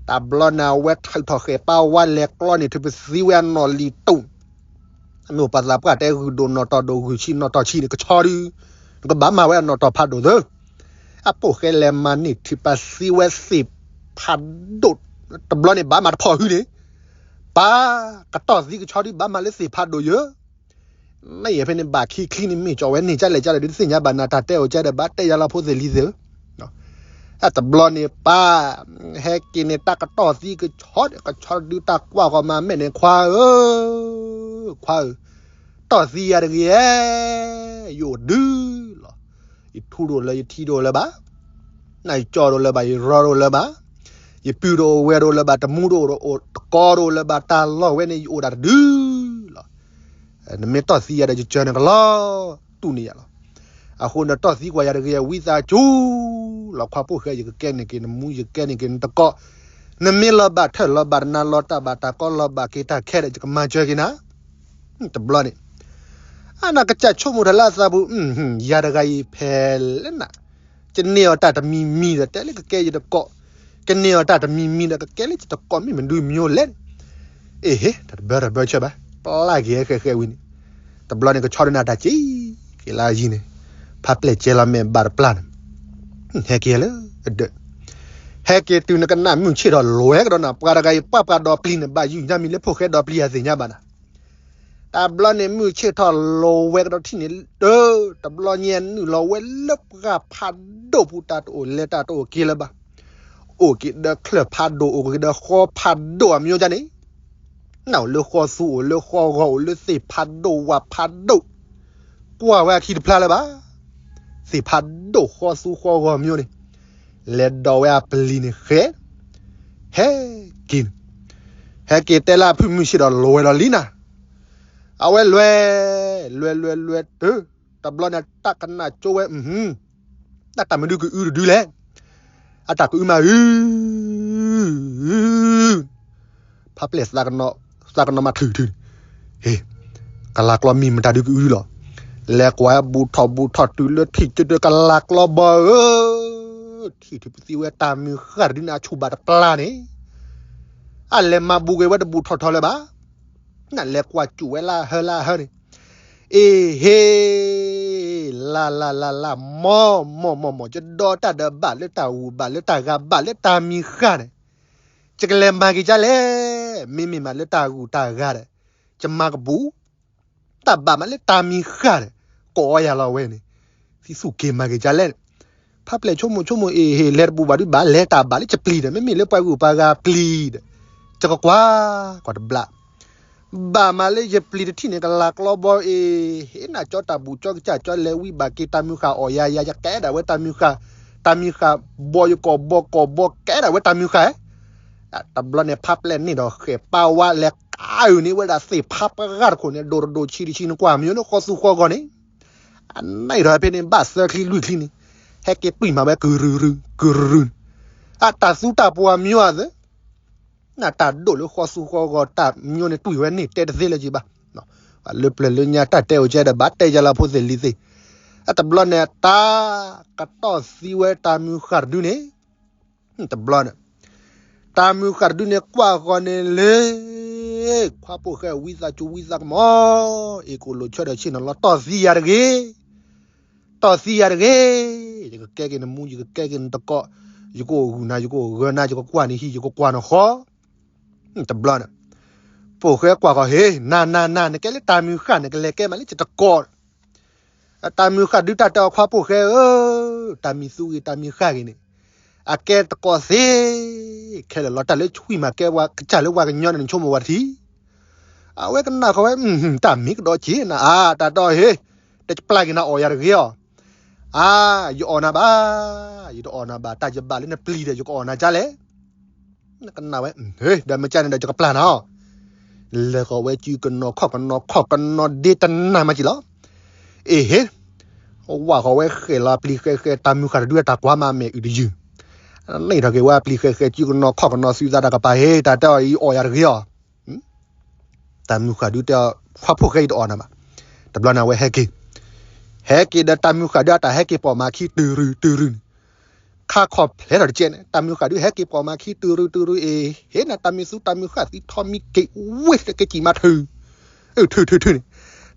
တဘျီန့ၣ် အဝဲထုးထီၣ်ဃဲးပာ်ဝါလဲၤကျီန့ၢ် ထုးပသံဝဲအနီၣ်လံၤတိၣ်, အမ့ၢ်ပှၤသးပှၢ်တဲ ဂုၢ်ဒိၣ်နီၣ်တီၢ်ဒိၣ် ဂုၢ်ဆံးနီၣ်တီၢ်ဆံးန့ၣ် ကဆီဒု, နကဘၣ်မၤဝဲအနီၣ်တီၢ်ဖးဒိၣ်သၢ. အပိာ်ဃဲလဲၤမၤန့ၢ် ထုးပသံဝဲသ့ၣ်ဖးဒိၣ်, တဘျီန့ၣ် ဘၣ်မၤတဖီၣ်ဟုန့ၣ်, ပၢ်, ကတီၢ်သံကဆီဒု ဘၣ်မၤလၢသ့ၣ်ဖးဒိၣ်ယၢ နယဲၢ်ဖဲန့ၣ် ဘၣ်ခံချံန့ၣ် မ့ၢ်ကၠီဝဲန့ၢ်ကလဲၣ်ကလဲၣ် ဒုးသ့ၣ်ညါဘၣ်နၤ တၢ်တဲအိၣ်ကဲဒီး ဘၣ်တဲယၤလီၤဖိသ့ၣ်လံၤသ့ၣ်ဧၢ. တဘျီန့ၣ် ပၢ်, ဟဲက့ၤန့ၣ် တၢ်ကတီၢ်သံကဆီဒီး ကဆီဒု တၢ်ကွၢ်ဃီၤမၤမဲာ်န့ၣ် ခွါဧၢ, ခွါဧၢ, တီၢ်သံယၤတဂ့ၤဧဲ, ယအိၣ်ဒုလီၤ. ယထူတအိၣ်လၢၤ ယထံတအိၣ်လၢၤဘၣ်, နယကၠီတအိၣ်လၢၤဘၣ် ယရီတအိၣ်လၢၤဘၣ်, ယပုၢ်တအိၣ်ဝဲၢ်တအိၣ်လၢၤဘၣ် တမူတအိၣ်တကိးတအိၣ်လၢၤဘၣ် တၢ်လီၢ်ဝဲန့ၣ် ယအိၣ်ဒၣ်တဒုလီၤ. နမ့ၢ်တီၢ်သံယၤဒီး ယကၢၤနကလီၤတူၢ်န့ၢ်ယၤလီၤ. အဃိနတီၢ်သံကွၢ်ယၤတဂ့ၤ ဝံသးစူၤလီၤ ခွါပိာ်ဃဲ ယကကဲန့ၢ်က့ၤနမူ ယကကဲန့ၢ်က့ၤနတကိး, နမ့ၢ်လီၤဘၣ်ထၢၣ်လီၤဘၣ်တနါ လီၤတၢ်ဘၣ်တၢ်ကီ လီၤဘၣ်က့ၤတၢ်ခဲဒီး ယကမၤစၢၤက့ၤနၤ. တဘျီန့ၣ် အနကစၢ်ဆိကမိၣ်ထီၣ်လၢအသးပူၤ, ယၤတဂၤအံၤဖဲလဲၣ်နၤ, ကန့ၢ်အီၤတၢ်တမံၤမံၤဒီး တဲလၢကကဲယတကိး, ကန့ၢ်အီၤတၢ်တမံၤမံၤဒီး ကကဲလၢယတကိး မ့ၢ်မနုၤမံၤလဲၣ်. အ့ဟ့ တၢ်တဘၢတဘၢဆၢဘၣ်, ပျၢ်က့ၤဟဲဃဲဃဲဝံၤန့ၣ်, တဘျီန့ၣ် ကဆီဒုန့ၣ် တၢ်က့ၤက့ၤလၢအယံၤန့ၣ်, ဖးပျဲၢ်ကဲလီၤမဲာ်ဘၣ်တပျၢ်န့ၣ်, ဟဲက့ၤလၢအဒၢး, ဟဲက့ၤတုၤနကနၣ်မုၢ်ဆ့ၣ်ထီၣ်လီၤဝဲကဒီးနၤ ပှၤတဂၤအံၤ ပှၤပှၤဒီပျံၤန့ၣ် ဘၣ်ယုၢ်ညါမံၤလၢဖိၣ်ဃဲဒီပျံၤအသ့ၣ်ညါဘၣ်နၤ. တဘျီန့ၣ် မုၢ်ဆ့ၣ်ထီၣ်လီၤဝဲကဒီးထံၣ်န့ၣ် တၢ် တဘျီညါနုာ်လီၤဝဲလၢပှၢ်ဖးဒိၣ်ပူၤ တၢ်တအိၣ်လဲၤတၢ်တအိၣ်က့ၤလၢၤဘၣ်, အိၣ်က့ၤဒီးချၢၣ်ဖးဒိၣ် အိၣ်က့ၤဒီးဃီဖးဒိၣ်အမျိုးန့ၣ်, နအိၣ်လၢဃီသူ အိၣ်လၢဃီဂီၤ အိၣ်လၢသ့ၣ်ဖးဒိၣ်ဝၣ်ဖးဒိၣ်, ကွၢ်ဝဲအခံတဖျါလၢၤဘၣ်, သ့ၣ်ဖးဒိၣ်ဃီသူဃီဂီၤမျိုးန့ၣ်, လဲၤဒီးဝဲအပျံၤန့ၣ်ဃဲ ဟဲက့ၤန့ၣ်, ဟဲက့ၤတဲလၢအဖုၣ်မုၢ်ဆ့ၣ်ဒီးလီၤဝဲဒီးလံနၤ, အဝဲလွဲၢ်, လွဲၢ်လွဲၢ်လွဲၢ်တၢ်, တဘျီန့ၣ် တၢ်ကနၣ်ကၠိဝဲ, တၢ်တၢ်မနုၤကအုတဒုလဲၣ်, အတၢ်ကအုမးအု ဖးပျဲၢ်သးကနီၤမးထုးထုး, ဟ့ၣ်, ကလၤကျီမံၤမတၤဒုကအုလီၤ, လဲၤကွၢ်ဘူးထီၣ်ဘူးထီၣ်တုၤလၢထံၣ်ကၠိတကလၤကျီဘီဧၢ, ထံၣ်ထုးပသံဝဲတၢ်မုၢ်ဃၢ်တဒုန့ၣ်အဆူၣ်ဘၣ်တပျၢ်န့ၣ်, အလဲၤမၤဘူးက့ၤဝဲတဘူးထီၣ်ထီလၢၤဘၣ်, နလဲၤကွၢ်စူၣ်ဝဲလၢအဟၢလၢအဟၢန့ၣ်, အ့ဟ့ၣ်, လၢ်လၢ်လၢ်လၢ် မ်မ်မ်မ် ယဒီတၢ်ဒီးဘၣ်လၢတၢ်ဂူၢ်ဘၣ်လၢတၢ်ဂၤဘၣ်လၢတၢ်မံၤဃၢ်န့ၣ်, ယကလဲၤမၤက့ၤဒ်လဲၣ်, မ့မ့ၢ်မးလၢတၢ်ဂူၢ်တၢ်ဂၤဒီး, ယမၤကဘူး, တၢ်ဘၣ်မးလၢတၢ်မံၤဃၢ်န့ၣ်, ကိးအီယၤလီၤဝဲန့ၣ်, သံသူၣ်က့ၤမၤက့ၤဒ်လဲၣ်, ဖးပျဲၢ်ဆိကမိၣ်ဆိကမိၣ် အ့ဟ့ၣ် လဲၤတဘူးဘၣ်ဒုဘၣ် လဲၤတၢ်ဘၣ်လၢယပျံၤဒီး မ့မ့ၢ်လၢပှၤဂုၢ်ပှၤဂၤပျံၤဒီး, ယကကွၢ်, ကွၢ်တဘျီ ဘၣ်မးလၢယပျံၤတထံၣ်န့ၣ် ကလၤကျီဘီအ့ၣ်, ဟ့ၣ်နၤကၠီတၢ်ဘူးကၠီကစၢ်ကၠီလဲၤဝံဘၣ်က့ၤ တၢ်မုၢ်ဃၢ်အီၣ်ယၤယၤ ယကဲဒၣ်ဝဲတၢ်မုၢ်ဃၢ်, တၢ်မုၢ်ဃၢ်ဘီယကီၢ်ဘီကီၢ်ဘီကဲဒၣ်ဝဲတၢ်မုၢ်ဃၢ်, တဘျီန့ၣ် ဖးပျဲၢ်န့ၣ်ဒီးဃဲးပာ်ဝါလဲၤကးအုၣ်န့ၢ်ဝဲဒၣ် သ့ၣ်ဖးပှၢ်တခိၣ်န့ၣ် ဒိၣ်တဒိၣ်ဆံးတဆံးန့ၣ် ကွၢ်မံၤန့ၣ် ဃီသူဃီဂီၤန့ၣ်, အန့ၣ်ဒီးဖဲန့ၣ် ဘၣ်သၢချံလွံၢ်ချံန့ၣ်, ဟဲက့ၤတွံၢ်မးဝဲ ကရူၢ်ရူၢ် ကရူၢ်ရူၢ်, အတၢ်သူတၢ်ပှီၤမံၤအသး နတၢ်ဒိၣ်လၢဃီသူဃီဂီၤတၢ်မံၤန့ၣ် တွံၢ်ဝဲန့ၣ်တဲတသ့လၢၤက့ၤဘၣ်, လၢပျၢၤလၢညါတၢ်တဲအိၣ်ကဲဒီး ဘၣ်တဲယၤလၢဖိသ့ၣ်လံၤသ့ၣ်, အတဘျီန့ၣ် တၢ်ကတီၢ်သံဝဲတၢ်မုၢ်ဃၢ်တဒုန့ၣ်, တဘျီန့ၣ် တၢ်မုၢ်ဃၢ်တဒုန့ၣ် ကွၢ်ဃီၤန့ၣ်လၢ ခွါပိာ်ဃဲ ဝံသးစူၤဝံသးကမီၤ, အ့ၣ်ကိၣ်လိာ်ဆၢဒီးဆ့ၣ်နီၤလီၤ တီၢ်သံယၤတဂ့ၤ, တီၢ်သံယၤတဂ့ၤ, ယကကဲက့ၤနမူ ယကကဲက့ၤနတကိး, ယကအိၣ်ဂုၢ်နၤ ယကအိၣ်ဂၢၤနၤ ယကကွၢ်နဟံၣ် ယကကွၢ်နဃီ, တဘျီန့ၣ် ပိာ်ဃဲကွၢ်ဃီၤ ဟ့ၣ် နၤနၤနၤ နကဲလၢတၢ်မုၢ်ဃၢ် နကလဲၤကဲမးလၢယတကိး တၢ်မုၢ်ဃၢ်ဒုတၢ်တဲအီၤ ခွါပိာ်ဃဲဧၢ, တၢ်မံၤသူဂ့ၤ တၢ်မံၤဃၢ်ဂ့ၤန့ၣ်, အကဲတကိးသ့ခဲလၢာ်လီၤ. တၢ်လၢဆွံၣ်မးကဲပှၤကစၢ်လၢပှၤကညီန့ၣ် နဆိကမိၣ်ဝဲတထံၣ်. အဝဲကနၣ်ဃီၤဝဲ တၢ်မ့ၢ်ကဒီးက့ၤနၤအါ တၢ်တဲအီၤ ဟ့ၣ်, တပျၢ်က့ၤနၤအီၣ်ယၤတဂ့ၤအီၤ, အါ, ယအီၣ်နၤဘၣ်, ယတအီၣ်နၤဘၣ်, တၢ်ယဘၣ်လၢနပျံၤဒီး ယကအီၣ်နၤဒ်လဲၣ် နကနၣ်ဝဲ, ဒီးမ့ၢ်ကန့ၣ်ဒီး ယကပျၢ်နၤအီၤ. လဲၤဃီၤဝဲစုကနီၤခီၣ်ကနီၤ ခီၣ်ကနီၤဒ့တနၢ်မးက့ၤလီၤ. အ့ဟ့ၣ်, ဝၢ်ဃီၤဝဲဃဲးလီၤပျံၤဃဲးဃဲး တၢ်မုၢ်ဃၢ်တဒုတၢ်ကွၢ်မးမဲာ်အုၣ်တယုၢ်, န့ၢ်ထီၣ်က့ၤဝဲပျံၤဃဲးဃဲး စုကနီၤခီၣ်ကနီၤ သုသးတၢ်ကပၤ ဟ့ၣ် တၢ်တဲအီၤ ယအီၣ်ယၤတဂ့ၤအီၤ. တၢ်မုၢ်ဃၢ်ဒုတဲအီၤ ခွါဖိၣ်ဃဲ ယတအီၣ်နၤဘၣ်. တဘျီန့ၣ် အဝဲဟဲက့ၤ, ဟဲက့ၤဒီးတၢ်မုၢ်ဃၢ်ဒုအတၢ်ဟဲက့ၤပိာ်မးခံ တုၤရုၢ်တုၤရုၢ်န့ၣ်, ခ ခါခီၣ်ဖျဲးထီၣ်တကဲးန့ၣ် တၢ်မုၢ်ဃၣ်ဒုးဟဲက့ၤပိာ်မၤခံတုၤရုတုၤရုအ့ၤ ဟ့ၣ်နၤတၢ်မုၢ်သူတၢ်မုၢ်ဃၣ်သံထီမံက့ၤဝ့ၢ်တက့ၤကံၣ်မးထုး ထုးထုးထုးန့ၣ်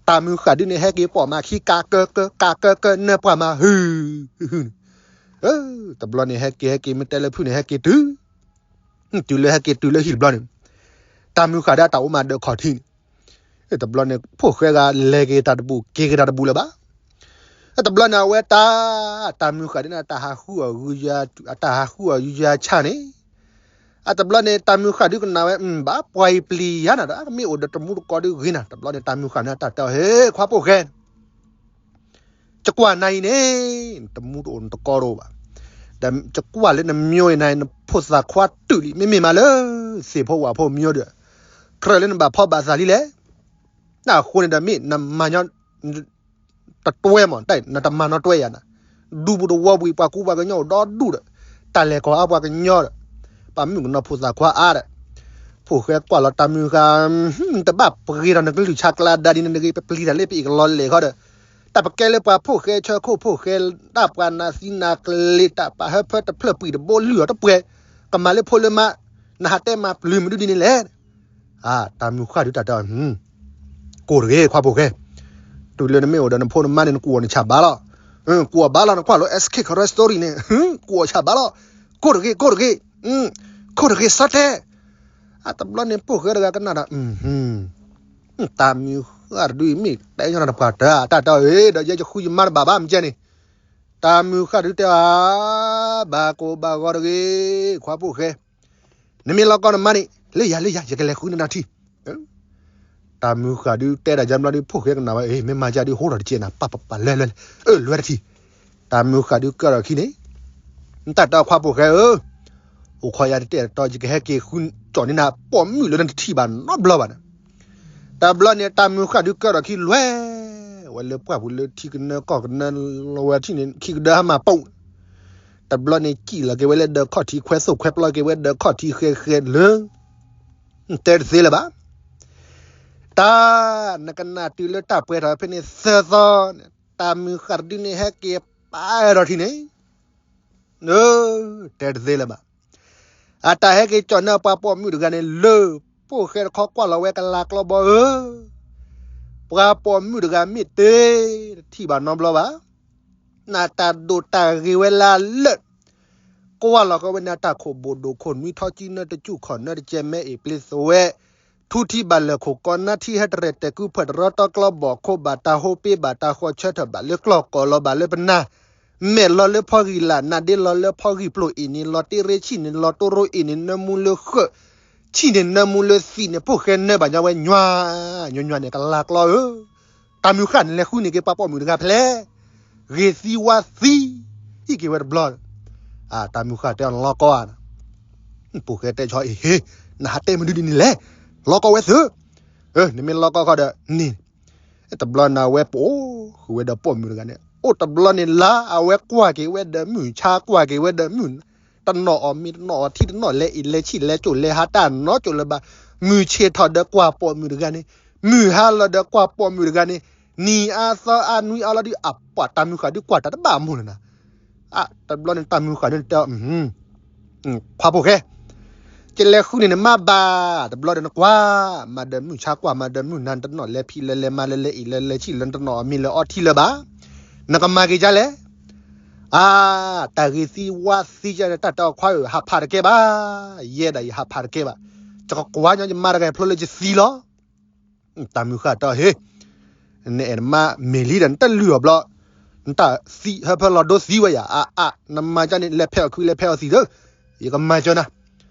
တၢ်မုၢ်ဃၣ်ဒုးန့ၣ် ဟဲက့ၤပိာ်မၤခံကးကၢကၢ ကးကၢကၢ နၢပှၢ်မၤဟု ဟု တဘျီန့ၣ် ဟဲက့ၤဟဲက့ၤ မ့ၢ်တဲလၢဖုၣ်န့ၣ် ဟဲက့ၤတုၤ တုၤလၢဟဲက့ၤတုၤလၢဟံၣ်တဘျီန့ၣ် တၢ်မုၢ်ဃၣ်ဒုးအတၢ်အိၣ်မးဒၢးခီၣ်ထံးန့ၣ် တဘျီန့ၣ် ဖိၣ်ဃဲဂၤလဲၤက့ၤတၢ်တဘူၣ် က့ၤက့ၤတၢ်တဘူၣ်လၢၤဘၣ်. တဘျီန့ၣ် အဝဲတၢ် တၢ်မုၢ်ဃၣ်ဒုးန့ၣ် အတၢ်ဟးဃုအီၤယုယၤဆၣ်န့ၣ် အတဘျီန့ၣ် တၢ်မုၢ်ဃၣ်ဒုးကနၣ်ဝဲ ဘၣ်ပှၤအံၤပျံၤယၤနၤဒီး ကမ့ၢ်အိၣ်ဒီးတမူတကိးဒုးဂ့ၤနၤ တဘျီန့ၣ် တၢ်မုၢ်ဃၣ်န့ၣ် တၢ်တဲအီၤ ဟ့ ခွါဖိၣ်ဃဲ ယကွၢ်နၤအံၤန့ၣ် တမူတအိၣ်နတကိးတအိၣ်ဘၣ်. ဒီးယကွၢ်လၢနမျိၤအံၤနၤ နဖိသၣ်ခွါတုာ်လံ မ့မ့ၢ်မးလၢ သ့ၣ်ဖိဝၣ်ဖိမျိၤဒီး ကြၢးလၢနဘၣ်ဖီဘၣ်သးလံလဲၣ်. အဃိန့ၣ်ဒီးမ့ၢ်နမၤညီ တတွဲမး နတမၤနီၣ်တွဲယၤနၤ, ဒူပူၤတဝီပူၤအံၤ ပှၤကူပှၤကညီအိၣ်ဒီဒူၣ်ဒီး တၢ်လဲၤကီၤအါပှၤကညီဒီး ပှၤမုၣ်ကနီၤဖိသၣ်ခွါအါဒီး ဖိၣ်ဃဲကွၢ်လီၤတၢ်မုၢ်ဃၣ် တဘၣ်ပှ့ၤဒီးနကလုၢ်ဆါကျါဒါဒ်န့ၣ်တဂ့ၤ ပပျံၤတၢ်လၢပအ့ၣ်ကလီလဲၣ်ဃီဒီး တၢ်ပကဲလၢပှၤဖိၣ်ဃဲဆၢခိၣ်ဖိၣ်ဃဲ တၢ်ပှၤနးသံနးကလ့ၤ တၢ်ပာ်ဟၢဖၢတဖျၢၣ်ပှံာ်တဘိလုၢ်အီၤတပှဲၤ ကမၤလၢဖိလၢမါ နဟးတဲမၤပျုၤမနုၤဒ်န့ၣ်လဲၣ်. တၢ်မုၢ်ဃၣ်ဒုးတၢ်တဲအီၤ ကိၢ်တဂ့ၤ ခွါဖိၣ်ဃဲ, တုၤလၢနမ့ၢ်အိၣ်ဒီးနဖိနမါန့ၣ် နကူၣ်အီၣ်နဆၣ်ဘါလီၤ. ကူၣ်အီၣ်ဘါလီၤ နကွၢ်လၢ S K Karen Story န့ၣ် ကူၣ်အီၣ်ဆၣ်ဘါလီၤ. ကိၢ်တဂ့ၤ ကိၢ်တဂ့ၤ, ခိၣ်တဂ့ၤ စီၤတဲ. အတဘျီန့ၣ် ဖိၣ်ဃဲတဂၤကနၣ်ဒီး တၢ်မုၢ်ဃၣ်တဒုအံၤမ့ၢ်တဲညီနုၢ်တပှၢ်တၢ် တၢ်တဲအီၤ ဒီးယဲယဃုယမါတဘၣ်ဘၣ်မ့ၢ်ကဲန့ၣ် တၢ်မုၢ်ဃၣ်ဒုးတဲအီၤ ဘၣ်ကိၢ်ဘၣ်ဂီၤတဂ့ၤ ခွါဖိၣ်ဃဲ, နမ့ၢ်လီၤကီနမါန့ၣ် လၢယၤလၢယၤ ယကလဲၤဃုန့ၢ်နၤထံၣ်. တၢ်မုၢ်ဃၣ်ဒုးတဲဒၣ်ယါဘျီဒုး ဖိၣ်ဃဲကနၣ်ဝဲ မ့ၢ်မၤယၤဒုးဟိထီၣ်တကဲးနၤ ပၢ်ပၢ်ပၢ်လဲၤလဲၤလဲၤ အၢ လဲၤတထံၣ်. တၢ်မုၢ်ဃၣ်ဒုးကၢထီၣ်ခံန့ၣ် တၢ်တဲအီၤခွါဖိၣ်ဃဲဧၢ, အိၣ်ခိးယၤတတဲာ်တတီၤ ယကဟဲက့ၤဃုကၠီၣ်န့ၢ်နၤ ပိာ်မုၣ်လၢနတထံၣ်ဘၣ်နီတဘျီဘၣ်န့ၣ်. တဘျီန့ၣ် တၢ်မုၢ်ဃၣ်ဒုးကၢထီၣ်ခံလွဲၢ် ဝဲလၢပှၢ်ပူၤလၢထံကနၢကီၢ်ကနၢလီၤဝဲထံၣ်န့ၣ် ခံကဒၢဟါမၢ်ပိာ် တဘျီန့ၣ် စံၣ်လီၤက့ၤဝဲလၢဒၢးခီၣ်ထံး ခွဲသိၣ်ခွဲပျီက့ၤဝဲဒၢးခီၣ်ထံးဃဲဃဲလၢ တဲတသ့လၢၤဘၣ်. တၢ် နကနၣ်တုၤလၢတၢ်ပှဲၤထီၣ်ဖဲန့ၣ်သၢသီန့ၣ် တၢ်မုၢ်ဃၣ်တဒုန့ၣ် ဟဲက့ၤပာ်ထီၣ်ထံၣ်န့ၣ် တဲတသ့လၢၤဘၣ်. အတၢ်ဟဲက့ၤကၠီၣ်န့ၢ်ပှၤပိာ်မုၣ်တဂၤန့ၣ်လၢ ဖိၣ်ဃဲတခီကွၢ်လီၤဝဲကလၤကျီဘီဧၢ, ပှၤပိာ်မုၣ်တဂၤမ့ၢ်တ့ တထံၣ်ဘၣ်နီတဘျီဘၣ်. နတၢ်ဒိၣ်တၢ်ဂ့ၤဝဲလၢအလၢာ် ကွၢ်လီၤကီဝဲန့ၣ် တၢ်ခိၣ်ဘိၣ်ဒိၣ်ခိၣ်နွံထီကံနၢတကၠူၣ်ခီၣ်နၢတကဲမဲအ့ၣ် ပျ့ၤသဝဲ ထူထံဘၣ်လၢာ်ခိၣ်ကီနါထံဟဲတရဲၣ်တဲာ်ကုဖၢၣ်တရီတီကျီဘီၣ်ခိၣ်ဘၣ်တၢ်ဟိပ့ဘၣ်တၢ်ဃီဆၢထၢၣ်ဘၣ်လၢကျီၢ်ကီၢ်လီၤဘၣ်လၢပနၢ် မဲာ်လီၤလၢဖီဂံၢ်လၢ် နါဒ့လီၤလၢဖီဂံၢ်ပျိၢ်အ့ၣ်န့ၣ် လီၤတ့ရ့ဆံၣ်န့ၣ် လီၤတိရိအ့ၣ်န့ၣ် နၢမူလၢဃၢး ဆံၣ်န့ၣ် နၢမူလၢသံးန့ၣ် ဖိၣ်ဃဲနၢဘၣ်ညီဝဲ ညွၤ ညွၤညွၤန့ၣ် ကလၤကျီဧၢ, တၢ်မုၢ်ဃၣ်န့ၣ်လဲၤဃုန့ၢ်က့ၤပှၤပိာ်မုၣ်တဂၤဖဲလဲၣ်, ဂ့ၤသံဝါသံ ဟံၣ်က့ၤဝဲတဘျီ တၢ်မုၢ်ဃၣ်တဲအီၤလီၤကီဧါ, ဖိၣ်ဃဲတဲဆီအံၤ ဟ့ နဟးတဲမနုၤဒ်န့ၣ်လဲၣ်, လီၤကီဝဲသု, နမ့ၢ်လီၤကီဃီဒီးန့ၣ်, တဘျီန့ၣ်အဝဲပအိၣ်ဃုာ်ဝဲဒီးပိာ်မုၣ်တဂၤန့ၣ် အိၣ်တဘျီန့ၣ်လါ အဝဲကွၢ်က့ၤဝဲဒီးမုၢ်ဆါ ကွၢ်က့ၤဝဲဒီးမုၢ် တနီၣ်အီၣ်မ့ၤ တနီၣ်အီၣ်ထံ တနီၣ်လဲၤအ့ၣ်လဲၤဆံၣ် လဲၤကၠိၣ်လဲၤဟး တၢ်နီကၠိၣ်လၢၤဘၣ်, မုၢ်ဆ့ၣ်ထီၣ်ဒီးကွၢ်ပိာ်မုၣ်တဂၤန့ၣ်, မုၢ်ဟါလီၤဒီးကွၢ်ပိာ်မုၣ်တဂၤန့ၣ်, နံၤအါသီအါနွံအါလီၤဒုး အပှၤတၢ်မုၢ်ဃၣ်ဒုးကွၢ်တၢ်တဘၣ်အမိၢ်လၢၤနၤ, တဘျီန့ၣ်တၢ်မုၢ်ဃၣ်ဒုးတဲ ခွါဖိၣ်ဃဲ, ကလဲၤဃုန့ၢ်နမါဘၣ်, တဘျီဒီးနကွၢ်မၤဒီးမုၢ်ဆါ ကွၢ်မၤဒီးမုၢ်နၤ နတနီၣ်လဲၤဖံးလၢလဲၤမၤလၢလဲၤအ့ၣ်လၢလဲၤဆံၣ်လၢ နတနီၣ်အီၣ်မ့ၤလၢအီထံလၢၤဘၣ်, နကမၤက့ၤဒ်လဲၣ်, အါ, တၢ်ဂ့ၤသံဝါသံကန့ၣ် တၢ်တဲအီၤခွါဧၢ ဟးဖးတကဲဘၣ်, ယဲဒၣ်ယဟးဖးတကဲဘၣ်, ယကကွၢ်ညီယမါတဂၤဖျိလၢယသံလီၤ တၢ်မုၢ်ဃၣ်တဲအီၤ ဟ့, နအဲၣ်နမါမ့ၢ်လံဒီး နတလုၢ်အီၤဘျီ, နတၢ်သံဟၢဖၢလီၤဒိသံဝဲယၤ, အါအါ, နမၤကန့ၣ် လဲၤဖဲအီၣ်ခု လဲၤဖဲအီၣ်သံးသၢ, ယကမၤကၢနၤ,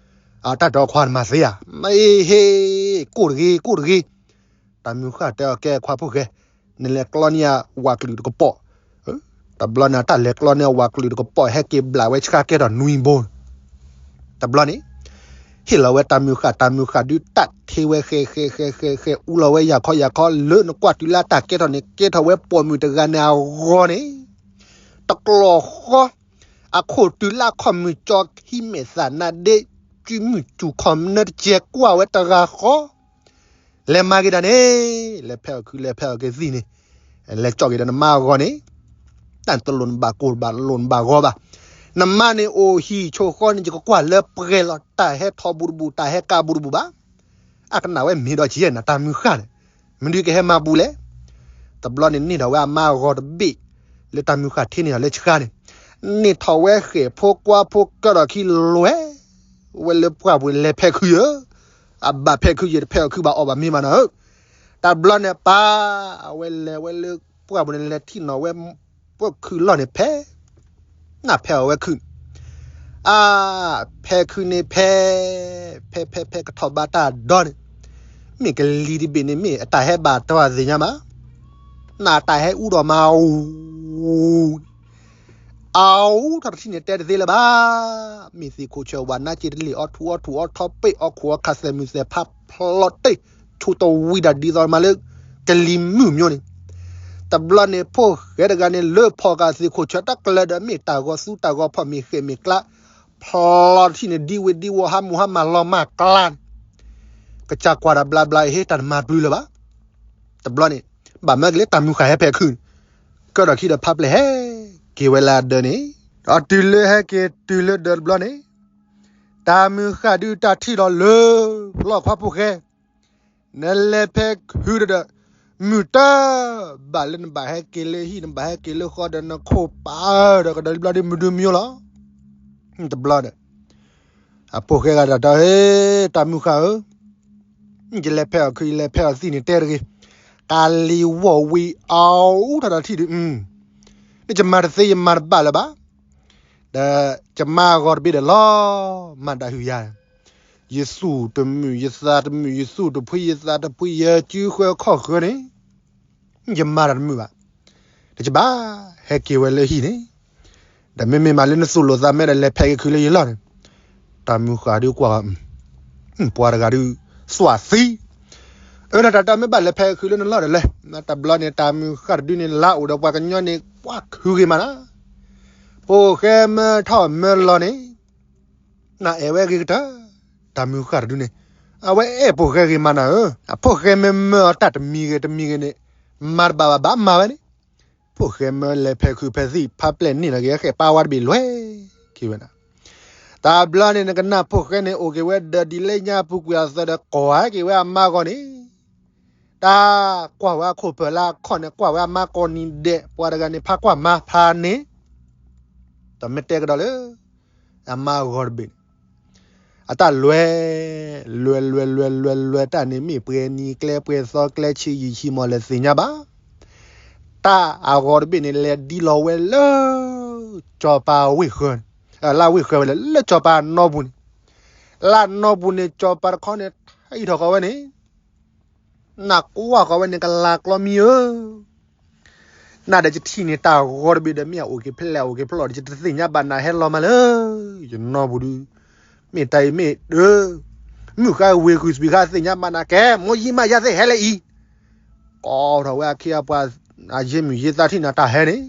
အတၢ်တဲအီၤခွါနမၤသ့ဧါ, မ့ၢ်ဟ့, ကိၢ်တဂ့ၤ ကိၢ်တဂ့ၤ, တၢ်မုၢ်ဃၣ်တဲအီၤကဲခွါဖိၣ်ဃဲ, နလဲၤကျီန့ၢ်ယဝၤကလုာ်တကပီၤ တဘျီန့ၣ် တၢ်လဲၤကျီန့ၢ်အဝၤကလုာ်တကပီၤ ဟဲက့ၤဘျးဝဲဆှါကဲထီၣ်နွံဘိ, တဘျီန့ၣ်, ဟ့ၣ်လီၤဝဲတၢ်မုၢ်ဃၣ် တၢ်မုၢ်ဃၣ်ဒုးတၢ်ထ့ဝဲဃဲဃဲဃဲဃဲဃဲ အူလီၤဝဲယၤခီယၤခီ လၢနကွၢ်တုၤလၢတၢ်ကဲထီၣ်န့ၣ် ကဲထီၣ်ဝဲပိာ်မုၣ်တဂၤန့ၣ်အဂီၢ်န့ၣ်, တကျီၢ်ဃီ, အခိၣ်တုၤလၢအခီၣ်မုၢ်ကၠီခံမဲာ်သၣ်နါဒ့, ကုမုၢ်စူၢ်ခီၣ်မနၢတကဲကွၢ်ဝဲတဂၤဃီ လဲၤမၤက့ၤဒၣ်န့ၣ်, လဲၤဖဲအီၣ်ခု လဲၤဖဲအီၣ်က့ၤသံးန့ၣ်, လဲၤကၠီၣ်က့ၤဒီးနမါအဂီၢ်န့ၣ်, တၢ်တလိၣ်နဘၣ်ကိၢ်ဘၣ်လိၣ်နဘၣ်ဂီၤဘၣ်, နမါန့ၣ်အိၣ်ဟံၣ်ဆိၣ်ဃီန့ၣ် ယကကွၢ်လၢပှဲၤလီၤ, တၢ်ဟဲထီၣ်ဘူးတဘူး, တၢ်ဟဲကးဘူးတဘူးဘၣ်. အကနၣ်ဝဲမ့ၢ်ဒီးကယဲၢ်နၤ တၢ်မုၢ်ဃၢ်န့ၣ်, မနုၤကဟဲမၤဘူးလဲၣ်. တဘျီန့ၣ် န့ၢ်ထီၣ်ဝဲအမါအဂီၤတဘ့ၣ်, လၢတၢ်မုၢ်ဃၢ်ထံန့ၣ်ဒီးလၢဆှါန့ၣ်, န့ၢ်ထီၣ်ဝဲဃဲၣ်ဖိကွါဖိကၢထီၣ်ခံလွဲၢ် ဝဲလၢပှၢ်ပူၤန့ၣ် လဲၤဖဲးခုဧၢ, အဘၣ်ဖဲးခု ယတဖဲးအီၤခုဘၣ်အီၣ်ဘၣ်မ့ၢ်မးနၤဧၢ. တဘျီန့ၣ်ပၢ်, အဝဲလဲၤဝဲလၢပှၢ်ပူၤန့ၣ် လဲၤထံၣ်နီၣ်ဝဲ ပှၢ်ခုလီၢ်န့ၣ်ဖဲး, နဖဲးအီၤဝဲခုန့ၣ်, အါ, ဖဲးခုန့ၣ်ဖဲး, ဖဲးဖဲးဖဲးကထီၣ်ဘးတၢ်ဒီန့ၣ်, မ့ၢ်ကလံၤတဘ့ၣ်န့ၣ် မ့ၢ်အတၢ်ဟဲဘၣ်တၢ်သ့ၣ်ညါမး, နတၢ်ဟဲအူဒီးမးအူ အအူထီၣ်တထံၣ်န့ၣ်တဲတသ့လၢၤဘၣ်. မ့ၢ်သ့ၣ်ခိၣ်ဆၢဝးနါက့တလ့ၢ်အီထူအီထူအီထီပ့ၢ် အီခိၣ်အီခးသဲးမုၢ်သဲးဖးဖျီတ့ၢ် ထူတဝံၤတၢ်ဒ်သိးမးလၢ ကလံၤမုၢ်မၠိန့ၣ်, တဘျီန့ၣ် ဖိၣ်ဃဲတဂၤန့ၣ် လၢဖီၣ်ဃာ်သ့ၣ်ခိၣ်ဆၢတၢ်ကျၢၤဒီး မ့ၢ်တၢ်ဂီၤသူတၢ်ဂီၤဖီၣ် မ့ၢ်ဃဲၣ်မ့ၢ်ကျါ, ဖျီတထံၣ်န့ၣ် ဒံဝ့ၤဒံဝီၤ ဟးမုၢ်ဟါမၢ်လီၤမၢ်ကျါန့ၣ်, ကစၢ်ကွၢ်ဒီးဘျါဘျါအဟ့ တၢ်တမၤပျုၤလၢၤဘၣ်. တဘျီန့ၣ် ဘၣ်မၢက့ၤလၢတၢ်မုၢ်ဃၢ်ဟဲဖဲးခုန့ၣ်, ကၢထီၣ်ခံဒီးဖးပျဲၢ်ဟဲက့ၤဝဲလၢအဒၢးန့ၣ်, ဒီးတုၤလၢဟဲက့ၤတုၤလၢဒၢးတဘျီန့ၣ်, တၢ်မုၢ်ဃၢ်ဒုးတၢ်ထံၣ်လီၤလၢ လီၢ်ခွါဖိၣ်ဃဲ, နလဲၤဖဲးခုတဒီး, မုၢ်တၢ်ဘၣ်လၢနဘၣ်ဟဲက့ၤလၢဟံၣ် နဘၣ်ဟဲက့ၤလၢဃီဒီး နခိၣ်ပာ်ဒီးကဒီးတဘျီဒုးမုၢ်ဒုးမံလီၤ. တဘျီဒီး အဖိၣ်ဃဲဂၤဒီးတဲ တၢ်မုၢ်ဃၢ်ဧၢ, ယလဲၤဖဲးအီၤခု ယလဲၤဖဲးအီၤသံန့ၣ်တဲတဂ့ၤ, ကလံၤဝီၢ်ဝံၤအအူထီၣ်တထံၣ်ဒုး, မ့ၢ်ယမၤတသ့ယမၤတဘၣ်လၢၤဘၣ်, ဒီးယမါအဂီၤတဘ့ၣ်ဒီးလီၤမၢ်ဒၣ်ဟုၣ်ယၤ, ယသူၣ်တမုာ်ယသးတမုာ် ယသူၣ်တဖှံယသးတဖှံ ယစုဃၢခီၣ်ဃၢန့ၣ် ယမၤတၢ်တမုာ်ဘၣ်, တယဘၣ်ဟဲက့ၤဝဲလၢဟံၣ်န့ၣ်, ဒီးမ့မ့ၢ်မးလၢနသူၣ်လိာ်သးမဲဒီးလဲၤဖဲးက့ၤခုလၢယလီၢ်န့ၣ်, တၢ်မုၢ်ဃၢ်ဒုးကွၢ်, ပှၤတဂၤဒုး သွၣ်သံ, အၢ နတၢ်တမ့ၢ်ဘၣ်လဲၤဖဲးက့ၤခုလၢနလီၢ်ဒီးလဲၣ်, တဘျီန့ၣ် တၢ်မုၢ်ဃၢ်တဒုန့ၣ် လါအိၣ်ဒီးပှၤကညီန့ၣ် ကွၢ်ခုဂ့ၤမးနၤ, ဖိၣ်ဃဲမၢထီၣ်မၢလီၤန့ၣ် နအဲၣ်ဝဲဂ့ၤကတၢၢ်, တၢ်မုၢ်ဃၢ်တဒုန့ၣ် အဝဲအဲၣ်ဖိၣ်ဃဲဂ့ၤမးနၤဧၢ, အဖိၣ်ဃဲမၢမၢအီၤတၢ်တမံၤဂ့ၤတမံၤဂ့ၤန့ၣ် မၤတဘၣ်ဘၣ်ဘၣ်မၤဝဲန့ၣ်, ဖိၣ်ဃဲမၢလဲၤဖဲးခုဖဲးသံၣ် ဖးပျဲၢ်န့ၢ်လီၤက့ၤ ဃဲးပာ်ဝဲတဘ့ၣ်လွဲၢ်က့ၤဝဲနၤ, တဘျီန့ၣ် နကနၣ်ဖိၣ်ဃဲန့ၣ် အိၣ်က့ၤဝဲဒီးဒ်လၢညါပူၤကွံာ်အသးဒီး ကိးဟဲက့ၤဝဲအမါဂီၢ်န့ၣ် တၢ်ကွၢ်ဝဲအခိၣ်ပၢၢ်လၢအခီၣ်န့ၣ် ကွၢ်ဝဲအမါကိးနံၤဒဲး ပှၤတဂၤန့ၣ် ဖးကွၢ်မါဖးန့ၣ်, တမ့ၢ်တဲကဒီးလၢ အမါအဂီၤတဘ့ၣ်န့ၣ် အတၢ်လွဲ လွဲ လွဲ လွဲ လွဲ လွဲ တၢ်န့ၣ်မ့ၢ်ပှဲၤနံၤကျဲပှဲၤသီကျဲဆံးယံာ်ဆံးမီၢ်လဲၣ်သ့ၣ်ညါဘၣ်. တၢ်အဂီၤတဘ့ၣ်န့ၣ် လဲၤဒ်လီၤဝဲလၢ ကၠီၤပၤဝ့ၢ်ဃၢၤ, လၢဝ့ၢ်ဃၢၤဝဲလဲၣ် လၢကၠီၤပၤနီၢ်ပူၤန့ၣ်, လၢနီၢ်ပူၤန့ၣ် ကၠီၤပၤတခီန့ၣ် ထံၣ်ထီၣ်ဃီဝဲန့ၣ် နကွၢ်ဃီဝဲန့ၣ် ကလၤကျီမံၤဧၢ, နဒီးယထံၣ်န့ၣ် တၢ်ဂီၤတဘ့ၣ်ဒီး မ့ၢ်အအိၣ်က့ၤဖဲလဲၣ် အအိၣ်က့ၤဖဲလဲၣ်ဒီး ယတသ့ၣ်ညါဘၣ်နၤဟဲလီၤမးလၢ ယနီၢ်ပူၤဒုး, မ့ၢ်တၢ်အံၤမ့ၢ်ဒၢ, မုၢ်ဃါဝ့ၤဃုာ်စပံးဃါသ့ၣ်ညါဘၣ်နၤ ကဲ မိၢ်ယံမးယၤသ့ၣ်ဟဲလၢအံၤ, ကိးထီၣ်ဝဲအခ့အပှၤ အယ့မုၢ်ယ့သးထံၣ်နၤတၢ်ဟဲန့ၣ်,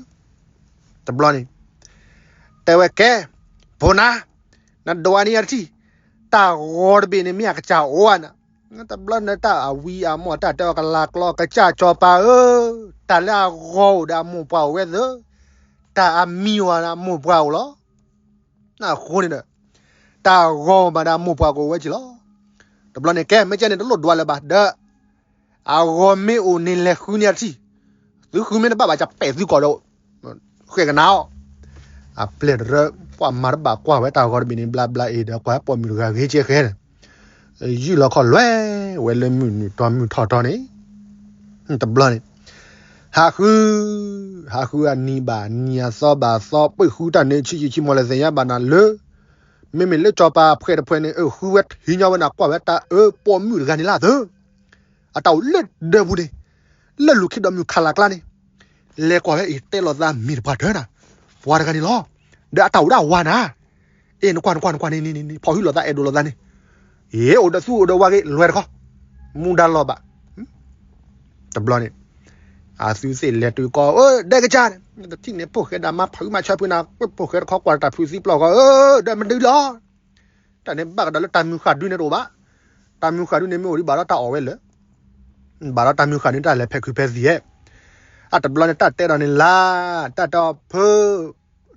တဘျီန့ၣ် တဲဝဲကဲ, ဖိနၤ, နဒွးန့ၢ်ယၤတထံၣ်, တၢ်ဂီၤတဘ့ၣ်န့ၣ် မ့ၢ်အကစၢ်အိၣ်ဧါနၤ, တဘျီန့ၣ်တၢ်အဝံအမီၢ်တၢ်တဲအီၤကလၤကျီ ကစၢ်ကၠီၤပၤဧၢ, တၢ်လၢအဂီၤအိၣ်ဒီးအမိၢ်ပှၢ်အိၣ်ဝဲသၢ, တၢ်အမံၤအိၣ်ဒီးအမိၢ်ပှၢ်အိၣ်လီၤ. အဃိန့ၣ်ဒီး တၢ်ဂီၤမးဒီးအမိၢ်ပှၢ်ကအိၣ်ဝဲက့ၤလီၤ. တဘျီန့ၣ်ကဲ မ့ၢ်ကဲန့ၣ် တလိၣ်ဒွးလၢၤဘၣ်ဒီး အဂီၤမ့ၢ်အိၣ်န့ၣ်လဲၤဃုန့ၢ်အထံၣ်, သုဃုမ့ၢ်တဘၣ်ဘၣ် ကပဲာ်သုကိာ်ဒီး ဃဲကနၣ်အီၤ, အပျဲၢ်တရၢ ပှၤမၤတဘၣ်ကွၢ်ဝဲတၢ်ဂီၤတဘ့ၣ်န့ၣ် ဘျါဘျါအံၤဒီး ကွၢ်ပိာ်မုၣ်တဂၤဂ့ၤကဲဃဲန့ၣ်, ယုၢ်လီၤခီၣ်လွဲၢ်ဝဲလၢမုၢ်နုာ်တီမုၢ်ထီၣ်တီန့ၣ်, တဘျီန့ၣ် ဟးဃု, ဟးဃုအနံၤဘၣ်နံၤအသီဘၣ်သီ ပှ့ၤဃုတၢ်န့ၣ် ဆံးဆံးမီၢ်လဲၣ်သ့ၣ်ညါဘၣ်နၤလၢ မ့မ့ၢ်လၢကၠီၤပၤအဖှဲးတဖှဲးန့ၣ် အဃုဝဲထံညီဝဲနၤ ကွၢ်ဝဲတၢ်အၢပိာ်မုၣ်တဂၤန့ၣ်လၢအသၢ, အတၢ်အိၣ်လၢဒၢးပူၤန့ၣ်, လၢလူၤခံဒီးမုၣ်ခးလးကျါန့ၣ်, လဲၤကွၢ်ဝဲအံၤတဲလိာ်သးမ့ၢ်တပှၤတၢၢ်နၤ, ပှၤတဂၤန့ၣ်လီၤ. ဒီးအတၢ်အိၣ်ဒၣ်ဝါနၤ, အ့ၣ် နကွၢ်နကွၢ်နကွၢ်န့ၣ် ဖီၣ်ဟုလိာ်သးအဲၣ်ဒိးလိာ်သးန့ၣ်, အ့ၣ် အိၣ်ဒီးသူအိၣ်ဒီးဝါဂ့ၤ လွဲၢ်တခီ, မူဒါလီၤဘၣ် တဘျီန့ၣ် အသုသ့ၣ်လဲၤတုၤကီး အၢ ဒဲကစၢ်န့ၣ် တထံၣ်န့ၣ် ဖိၣ်ဃဲဒၣ်မါဖးဟုမၤဆၢဖုနၤ ဖိၣ်ဃဲတခီကွၢ်တၢ်ဖုးသံပျီၢ်ဃီ အၢ ဒီးမနုၤလီၤ. တၢ်န့ၣ်ဘၣ်ကဒီးလၢတၢ်မုၢ်ဃၢ်ဒုန့ၣ်တအိၣ်ဘၣ်. တၢ်မုၢ်ဃၢ်ဒုန့ၣ်မ့ၢ်အိၣ်ဒံးဘၣ်ဒီးတၢ်အီၣ်ဝဲလၢ ဘၣ်ဒီးတၢ်မုၢ်ဃၢ်ဒုန့ၣ် တၢ်လဲၤဖဲးခုးဖဲးသံးဧါ. အတဘျီန့ၣ် တၢ်တဲဒီးန့ၣ်လၢ တၢ်တဲအီၤဖု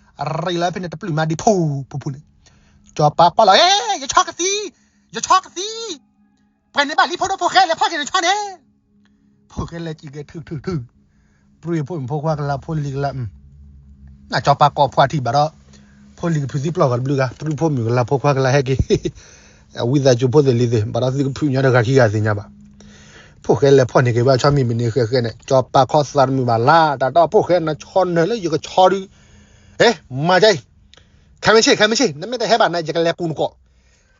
အရ့လီၤဖဲန့ၣ်တပျုာ်မးဒံးဖူဖူဖူန့ၣ်, ကၠီၤပၤကွၢ်လီၤ, ယဆီကသံ, ယဆီကသံ, ပှဲၤန့ၣ်ဘၣ်လံဖိဒိၣ်ဖိၣ်ဃဲလဲၤဖီၣ်က့ၤနဆီန့ၣ်, ဖိၣ်ဃဲလဲၤကံၤက့ၤထုထုထု, ပြံဖိမုၣ်ဖိခွါကလါဖိလံၤကလါ ကၠီၤပၤကိးဖှိၣ်ထံၣ်ဘၣ်ဒီး, ဖိလံၤကဖုးသံပျီၢ်ဂီၤတဘျုးဂၤ, ပြံဖိမုၣ်ကလါဖိခွါကလါဟဲက့ၤ, အဝံသးစူၤဖိသ့ၣ်လံၤသ့ၣ် ဘၣ်ဒီးသုကဖုးညီတဂၤခံဂၤသ့ၣ်ညါဘၣ်. ဖိၣ်ဃဲလဲၤဖီၣ်န့ၢ်က့ၤဘၣ်ဆီမံၤမံၤန့ၣ်ဃဲဃဲန့ၣ် ကၠီၤပၤခီသးတမုာ်ဘၣ်လၢ်, တၢ်တီဖိၣ်ဃဲနဆီနၢၤလၢယကဆီဒုး, ဟဲ, မၤကဲအံၤ, ခဲမ့ၢ်ဆ့ၣ် ခဲမ့ၢ်ဆ့ၣ် နမ့ၢ်တဟဲဘၣ်နၤ ယကလဲၤကူနကိး,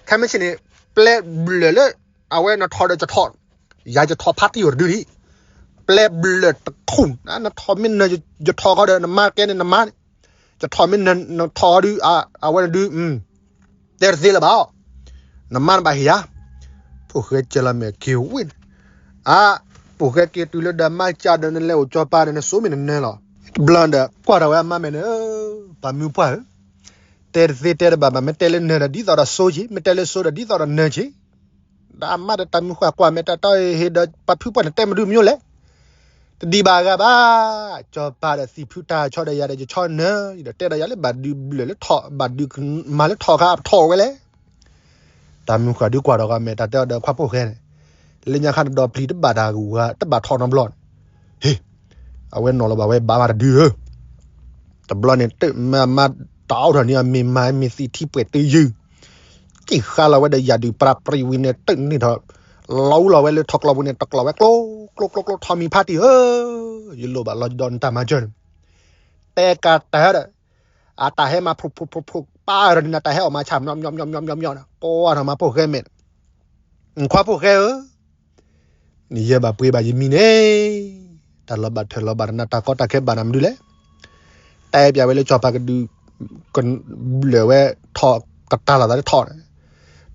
ခဲမ့ၢ်ဆ့ၣ်န့ၣ်, ပျဲဘျၢၣ်လၢ အဝဲနထီၣ်ဒီးယထီၣ်, ယၤယထီၣ်ဖးတံၢ်အီၤတဒုလံ, ပျဲဘျၢၣ်တခူၣ်, နထီၣ်မ့ၢ်နၢၤယထီၣ်ဃီဒီးနမါကဲန့ၣ်နမါ, ယထီၣ်မ့ၢ်နထီၣ်ဃီဒုး, အဝဲန့ၣ်ဒုး, တဲတသ့လၢၤဘၣ်, နမါနဘၣ်ဟ့ၣ်ယၤ, ဖိၣ်ဃဲကဲလီၤမဲာ်က့ၤဝ့ၢ်န့ၣ်, အါ, ဖိၣ်ဃဲက့ၤတုၤလၢဒီးမါကၢ်ဒီးနလဲၤအိၣ်ကၠီၤပၤဒီးနစိမ့ၢ်နနၢၤလီၤ, တဘျီဒီးကွၢ်ထီၣ်ဝဲအမါမဲာ်န့ၣ်, ပှၤမုၢ်ပှၢ်ဧၢ, တဲတသ့တဲတဘၣ်ဘၣ် မ့ၢ်တဲလၢနၢၤဒီးဒ်သိးဒီးစိက့ၤ မ့ၢ်တဲလၢစိဒီးဒ်သိးဒီးနၢၤက့ၤ, ဒီးအမါဒီးတၢ်မုၢ်ဃၢ်ကွၢ်မဲာ်တၢ်တီဟ့ဒီးပှၤဖုပှၢ်န့ၣ်တဲမဒုးမညိလဲၣ် တဒံးဘၣ်အဂၤဘၣ်. ကၠီၤပၤဒီးသံၣ်ဖုတၢ်ဆီဒီးယၤဒီး ယဆီနၢၤ ဒီးတဲဒီးယၤလၢဘၣ်ဒုးဘျၢၣ်လၢထီၣ် ဘၣ်ဒုးမၤလၢထီၣ်ခါ ပထီၣ်ဝဲလဲၣ်. တၢ်မုၢ်ဃၢ်ဒုးကွၢ်ထီၣ်ဃီမဲာ် တၢ်တဲအီၤဒီးခွါဖိၣ်ဃဲန့ၣ်, လၢညါခါနဒီပျံၤတဘၣ်တၢ်ဂုၤဂၤ တဘၣ်ထီၣ်နီတဘျီန့ၣ်, ဟ့ၣ်, အဝဲနီၢ်လီၤဘၣ်ဝဲဘၣ်မးတဒုဧၢ. တဘျီန့ၣ် တၢ်မၤမၤတၢ်အိၣ်ထီၣ်န့ၣ် အမ့ၢ်မၤမ့ၢ်သံၣ်ထံပှဲၤတယုၢ် စံၣ်ဃါလီၤဝဲဒီးယၣ်ဒုးပြးပြံဝံၤန့ၣ် တၢ်န့ၢ်ထီၣ် လီၤအူလီၤဝဲလၢထီၣ်ကျိပူၤန့ၣ် တကျိးဝဲကျိ ကျိ ကျိ ကျိ ထီၣ်မံၤဖးတံၢ်ဧၢ, ယလိၣ်ဘၣ်လီၤဒီးနတၢ်မၤစၢၤန့ၣ်, တဲကးတၢ်ဒီး အတၢ်ဟဲမၤဖျိဖျိဖျိဖျိ ပၢ်ရၤန့ၣ် နတၢ်ဟဲအီၣ်မၤဆၣ် မညီမညီမညီမညီန့ၣ် ကွၢ်ထီၣ်မၤဖိၣ်ဃဲမဲာ်, ခွါဖိၣ်ဃဲဧၢ, နယဲၢ်ဘၣ်ပှ့ၤဘၣ်ယမံၤန့ၣ်, တၢ်လီၤဘၣ်ထၢၣ်လီၤဘၣ်တနၢ် တၢ်ကီတၢ်ခဲဘၣ်နၤမနုၤလဲၣ်. တဲပျးဝဲလၢကၠီၤပၤကဒုး ဘျၢၣ်ဝဲထီၣ်ကတၢ်လီၤသးလၢထီၣ်န့ၣ်,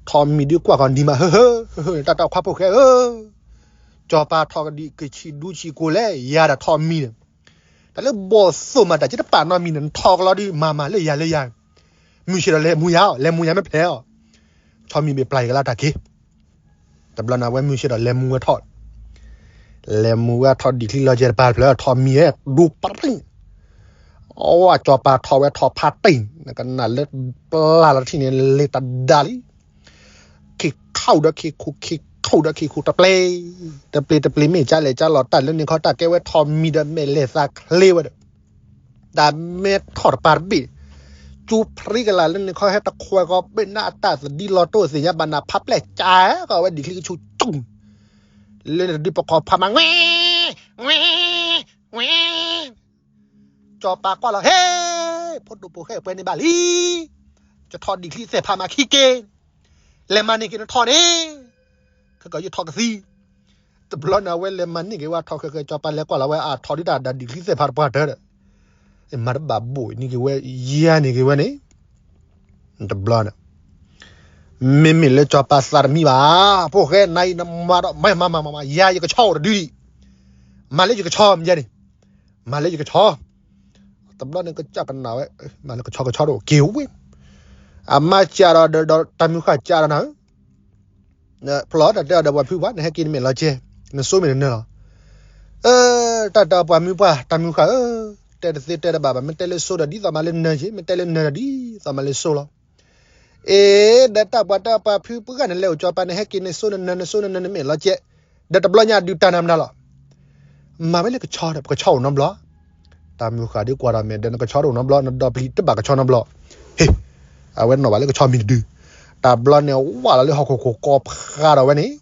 ထီၣ်မံၤဒုးကွၢ်ဃီၤနံၤမး ဟၢဟၢဟၢ တၢ်တၢ်ခွါဖိၣ်ဃဲဧၢ, ကၠီၤပၤထီၣ်ကဒံးကဆံးဒူဆံးကိၤလဲၣ် ယၤဒီးထီၣ်မံၤန့ၣ်, တၢ်လၢဘီၣ်သိၣ်မးတၢ်ကတပာ်နီတမံၤန့ၣ် နထီၣ်ကလီဒုး မၤမၤလၢယၤလၢယၤ, မုၢ်ဆ့ၣ်ဒီးလဲၤမူယၤအီၤ လဲၤမူယၤမ့ၢ်ဖျဲးအီၤ, ဆီမံၤဘ့ၣ်ပျၢ်ယကလါတၢ်က့ၤ, တဘျီန့ၣ် အဝဲမုၢ်ဆ့ၣ်ဒီးလဲၤမူဝဲထီၣ် လဲၤမူဝဲထီၣ်ဒံၣ်ချံလီၤကဲတပၤတဖျၢၣ် ထီၣ်မံၤဟဲဒိပရံၣ်, အဝဲကၠီၤပၤထီၣ်ဝဲထီၣ်ဖးတံၢ် နကနၣ်လၢပျၢ်လီၤတထံၣ်န့ၣ် လ့ၤတဒါလံ, ခံခူၣ်ဒီးခံခူၣ် ခံခူၣ်ဒီးခံခူၣ် တပျ့ၤ, တပျ့ၤတပျ့ၤမ့ၢ်ကလဲၣ်ကလီၤ တၢ်လၢန့ၣ်ခီတၢ်ကဲဝဲထီၣ်မံၤဒီးမဲာ်လဲၤသးချ့ဝဲဒီး တၢ်မ့ၢ်ထီၣ်တပၤတဘ့ၣ်, ကၠူဖရံကလၤလၢန့ၣ်ခီဟဲတခွဲးဃီဘ့ၣ်နၢ်အတၢ်သဒံလီၤတိၢ်သ့ၣ်ညါဘၣ်နၤ ဖးပျဲၢ်ကၢ်ဃီဝဲဒံၣ်ချံကဆူကၠူၣ်, လၢန့ၣ်တဒုးပခီၣ်ဖးမး ဝဲ ဝဲ ဝဲ ကၠီၤပၤကွၢ်လီၤ ဟ့ၣ်, ဖိဒိၣ်ဖိၣ်ဃဲပှဲၤန့ၣ်ဘၣ်လံ, ယထီၣ်ဒံၣ်ချံသဲၣ်ဖးမးခံက့ၤ, လဲၤမၤန့ၢ်က့ၤနထီၣ်န့ၣ်, ခဲကီးယထီၣ်ကသံ, တဘျီန့ၣ် အဝဲလဲၤမၤန့ၢ်က့ၤဝဲထီၣ်ဃဲဃဲ ကၠီၤပၤလဲၤကွၢ်လီၤဝဲအထီၣ်ဒုးတၢ်ဒၣ်ဒံၣ်ချံသဲၣ်ဖးတပှၢ်တၢၢ်ဒီး, မၤတဘၣ်ဘိၣ်န့ၢ်က့ၤဝဲ ယၤန့ၢ်က့ၤဝဲန့ၣ်, တဘျီန့ၣ် မ့မ့ၢ်လၢကၠီၤပၤသးတမံဘၣ်, ဖိၣ်ဃဲနၤအံၤနမၤဒီး မၤမၤမၤမၤ ယၤယကဆီအိၣ်တဒုဒံး, မၤလၢယကဆီမ့ၢ်ယဲန့ၣ်, မၤလၢယကဆီ, တဘျီန့ၣ်ကစၢ်ကနၣ်ဝဲ, မၤလၢကဆီကဆီတအိၣ်က့ၤဝဲ, အမါစံးဒီးဒီးတၢ်မုၢ်ဃၢ်စံးဒီးနၤဧၢ, ဖျီတၢ်တဲအီၤဒီးပှၤဖုပှၢ် နဟဲက့ၤနမဲာ်လီၤကဲ, နစိမ့ၢ်နနၢၤလီၤ, တၢ်တၢ်ပှၤမုၢ်ပှၢ် တၢ်မုၢ်ဃၢ်ဧၢ, တဲတသ့တဲတဘၣ်ဘၣ် မ့ၢ်တဲလၢစိဒီးဒ်သိးမးလၢနၢၤက့ၤ မ့ၢ်တဲလၢနၢၤဒီးဒ်သိးမးလၢစိလီၤ အ့ ဒီးတၢ်ပှၤတၢ်ပှၤဖုပှၢ်န့ၣ် လဲၤအိၣ်ကၠီၤပၤန့ၣ် ဟဲက့ၤနစိနနၢၤ နစိနနၢၤနမဲာ်လီၤကဲ, ဒီးတဘျီညါဒုးတၢ်နၤမနုၤလီၤ, မၤဝဲလၢကဆီဒီး ပကဆီအိၣ်နီတဘျီ, တၢ်မုၢ်ဃၢ်ဒုးကွၢ်ထီၣ်မဲာ်ဒီး နကဆီတအိၣ်နီတဘျီ နဒီပျံၤတဘၣ်ကဆီနီတဘျီ, ဟ့ၣ်, အဝဲနီၣ်ဘၣ်လၢကဆီမံၤတဒု, တဘျီန့ၣ် ဝၢ်လီၤလၢဟီၣ်ခိၣ်ခိၣ်ကိးဖးဒီးဝဲန့ၣ်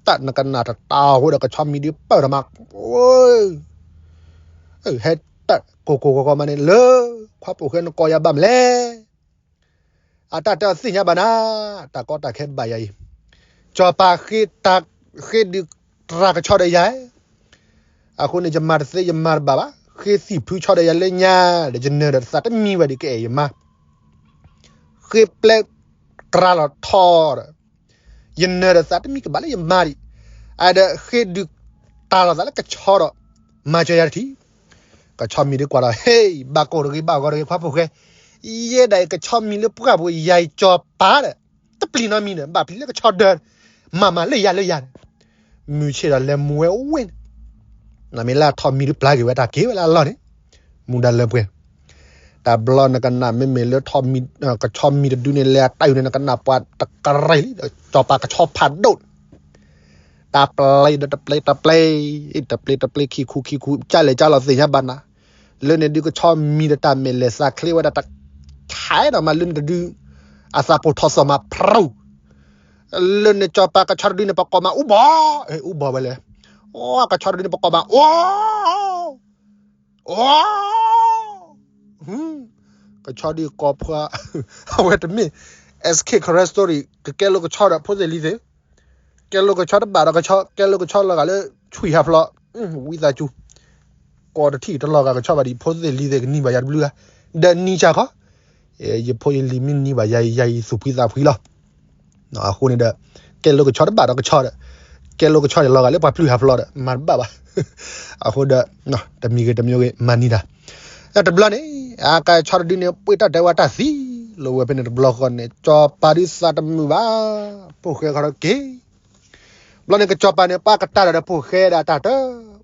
တၢ်နကနၣ်တတၢ်ဟိဒီးကဆီမံၤဒုးပၢၢ်ထီၣ်မး, ဟဲတၢ်ကိၢ်ကိၢ်ဂီၤဂီၤမးန့ၣ်လၢ ခွါပိာ်ဃဲနကိးယၤဘၣ်မလဲၣ်, အတၢ်တဲအီၤသ့ၣ်ညါဘၣ်နၤ, တၢ်ကီတၢ်ခဲဘၣ်ယၤအံၤ, ကၠီၤပၤဃ့တၢ်ဃ့ဒုးတြၢ်ကဆီဒီးယၤ အဃိန့ၣ် ယမၤတသ့ယမၤတဘၣ်ဘၣ်, ဃ့သံၣ်ဖုဆီဒီးယၤလၢညါဒီး ယနၢၤဒီးသးတမံဝဲဒံးကအဲၣ်ယမါ, ဃ့ပျဲတြၢ်လီၤထီဒီး ယနၢၤဒီးသးတမံကဘၣ်လၢယမါဒံး, အဒီးဃ့ဒုးတၢ်လီၤသးလၢကဆီဒီး မၤစၢၤယၤတထံၣ်, ကဆီမံၤဒုးကွၢ်ဒီး ဟ့ၣ် ဘၣ်ကိၢ်တဂ့ၤ ဘၣ်ဂီၤတဂ့ၤ ခွါဖိၣ်ဃဲ, ယဲဒၣ်အံၤကဆီမံၤလၢပှၢ်ပူၤ ယၤအံၤကၠီၤပၤဒီး တပျံၤနီတမံၤန့ၣ် ဘၣ်ပျံၤလၢကဆီဒၢး, မၤမၤလၢယၤလၢယၤန့ၣ်, မုၢ်ဆ့ၣ်ဒီးလဲၤမူဝဲဝ့ၢ်န့ၣ်, နမ့ၢ်လၢအထီၣ်မံၤဒုးပျၢ်က့ၤဝဲတၢ်က့ၤဝဲလၢအလီၢ်န့ၣ်, မူဒါလၢပှဲၤ တဘျီနကနၣ်မ့မ့ၢ်လၢ ကဆီမံၤတဒုန့ၣ် လဲၤအတၢ်အုၣ်န့ၣ် နကနၣ်ပှၤတကရံၣ်လံ ဒီးကၠီၤပၤကဆီဖးဒိၣ်န့ၣ်, တၢ်ပျံၤဒီးတပျံၤတပျံၤ, တပျံၤတပျံၤ ခံခူခံခူ ကၢ်လဲၣ်ကၢ်လီၤသ့ၣ်ညါဘၣ်နၤ, လၢန့ၣ်ဒုးကဆီမံၤဒီးတၢ်မဲာ်လဲၤသးချ့ဝဲဒၣ်တၢ်, ဆဲးဒီးမးလၢန့ၣ်တဒု, အသးပိာ်ထီၣ်စီၤမၤဖရူၣ် လၢန့ၣ်ကၠီၤပၤကဆီတဒုန့ၣ် ပကိးမးအူဘီ, အူဘီဝဲလဲၣ်, ကဆီတဒုန့ၣ် ပကိးမးအူ အီ, ကဆီဒုးကိးဖှါ, အဝဲတမ့ၢ် SK Karen Story ကကဲလိာ်ကဆီဒီးဖိသ့ၣ်လံၤသ့ၣ်, ကဲလိာ်ကဆီတဘၣ်ဒီးကဆီ, ကဲလိာ်ကဆီလီၤဂာ်လၢ ဆွံၣ်ဟးဖျိး, ဝံသးစူၤ, ကိးတထံၣ်တလီၤဂာ်ကဆီဘၣ်ဒံး ဖိသ့ၣ်လံၤသ့ၣ်ကနံၤဘၣ်ယၤတဘျုးဂၤ, ဒီးနံၤစၢ်ခီ, ယဖိယလံၤမ့ၢ်နံၤဘၣ်ယၤ ယၤယသူၣ်ဖှံသးဖှံလီၤ အဃိန့ၣ်ဒီး ကဲလိာ်ကဆီတဘၣ်ဒီးကဆီဒီး, ကဲလိာ်ကဆီန့ၣ်လီၤဂာ်လၢပှၤပျုၢ်ဟးဖျိးဒီး မၤတဘၣ်ဘၣ်, အဃိဒီး တမံၤဂ့ၤတမံၤဂ့ၤ မၤနံၤတၢ်, တဘျီန့ၣ် အကဆီတဒုန့ၣ် ပှ့ၤတၢ်ဒဲးဝဲတၢ်သံ, လီၤဝဲဖဲန့ၣ်တဘျီဃီန့ၣ် ကၠီၤပၤဒုးသးတမုာ်ဘၣ်, ဖိၣ်ဃဲခီထီၣ်က့ၤ, ဘျီန့ၣ်ကၠီၤပၤန့ၣ် ပှၤကတၢၢ်ဒီးဖိၣ်ဃဲဒၣ်တၢ်တၢၢ်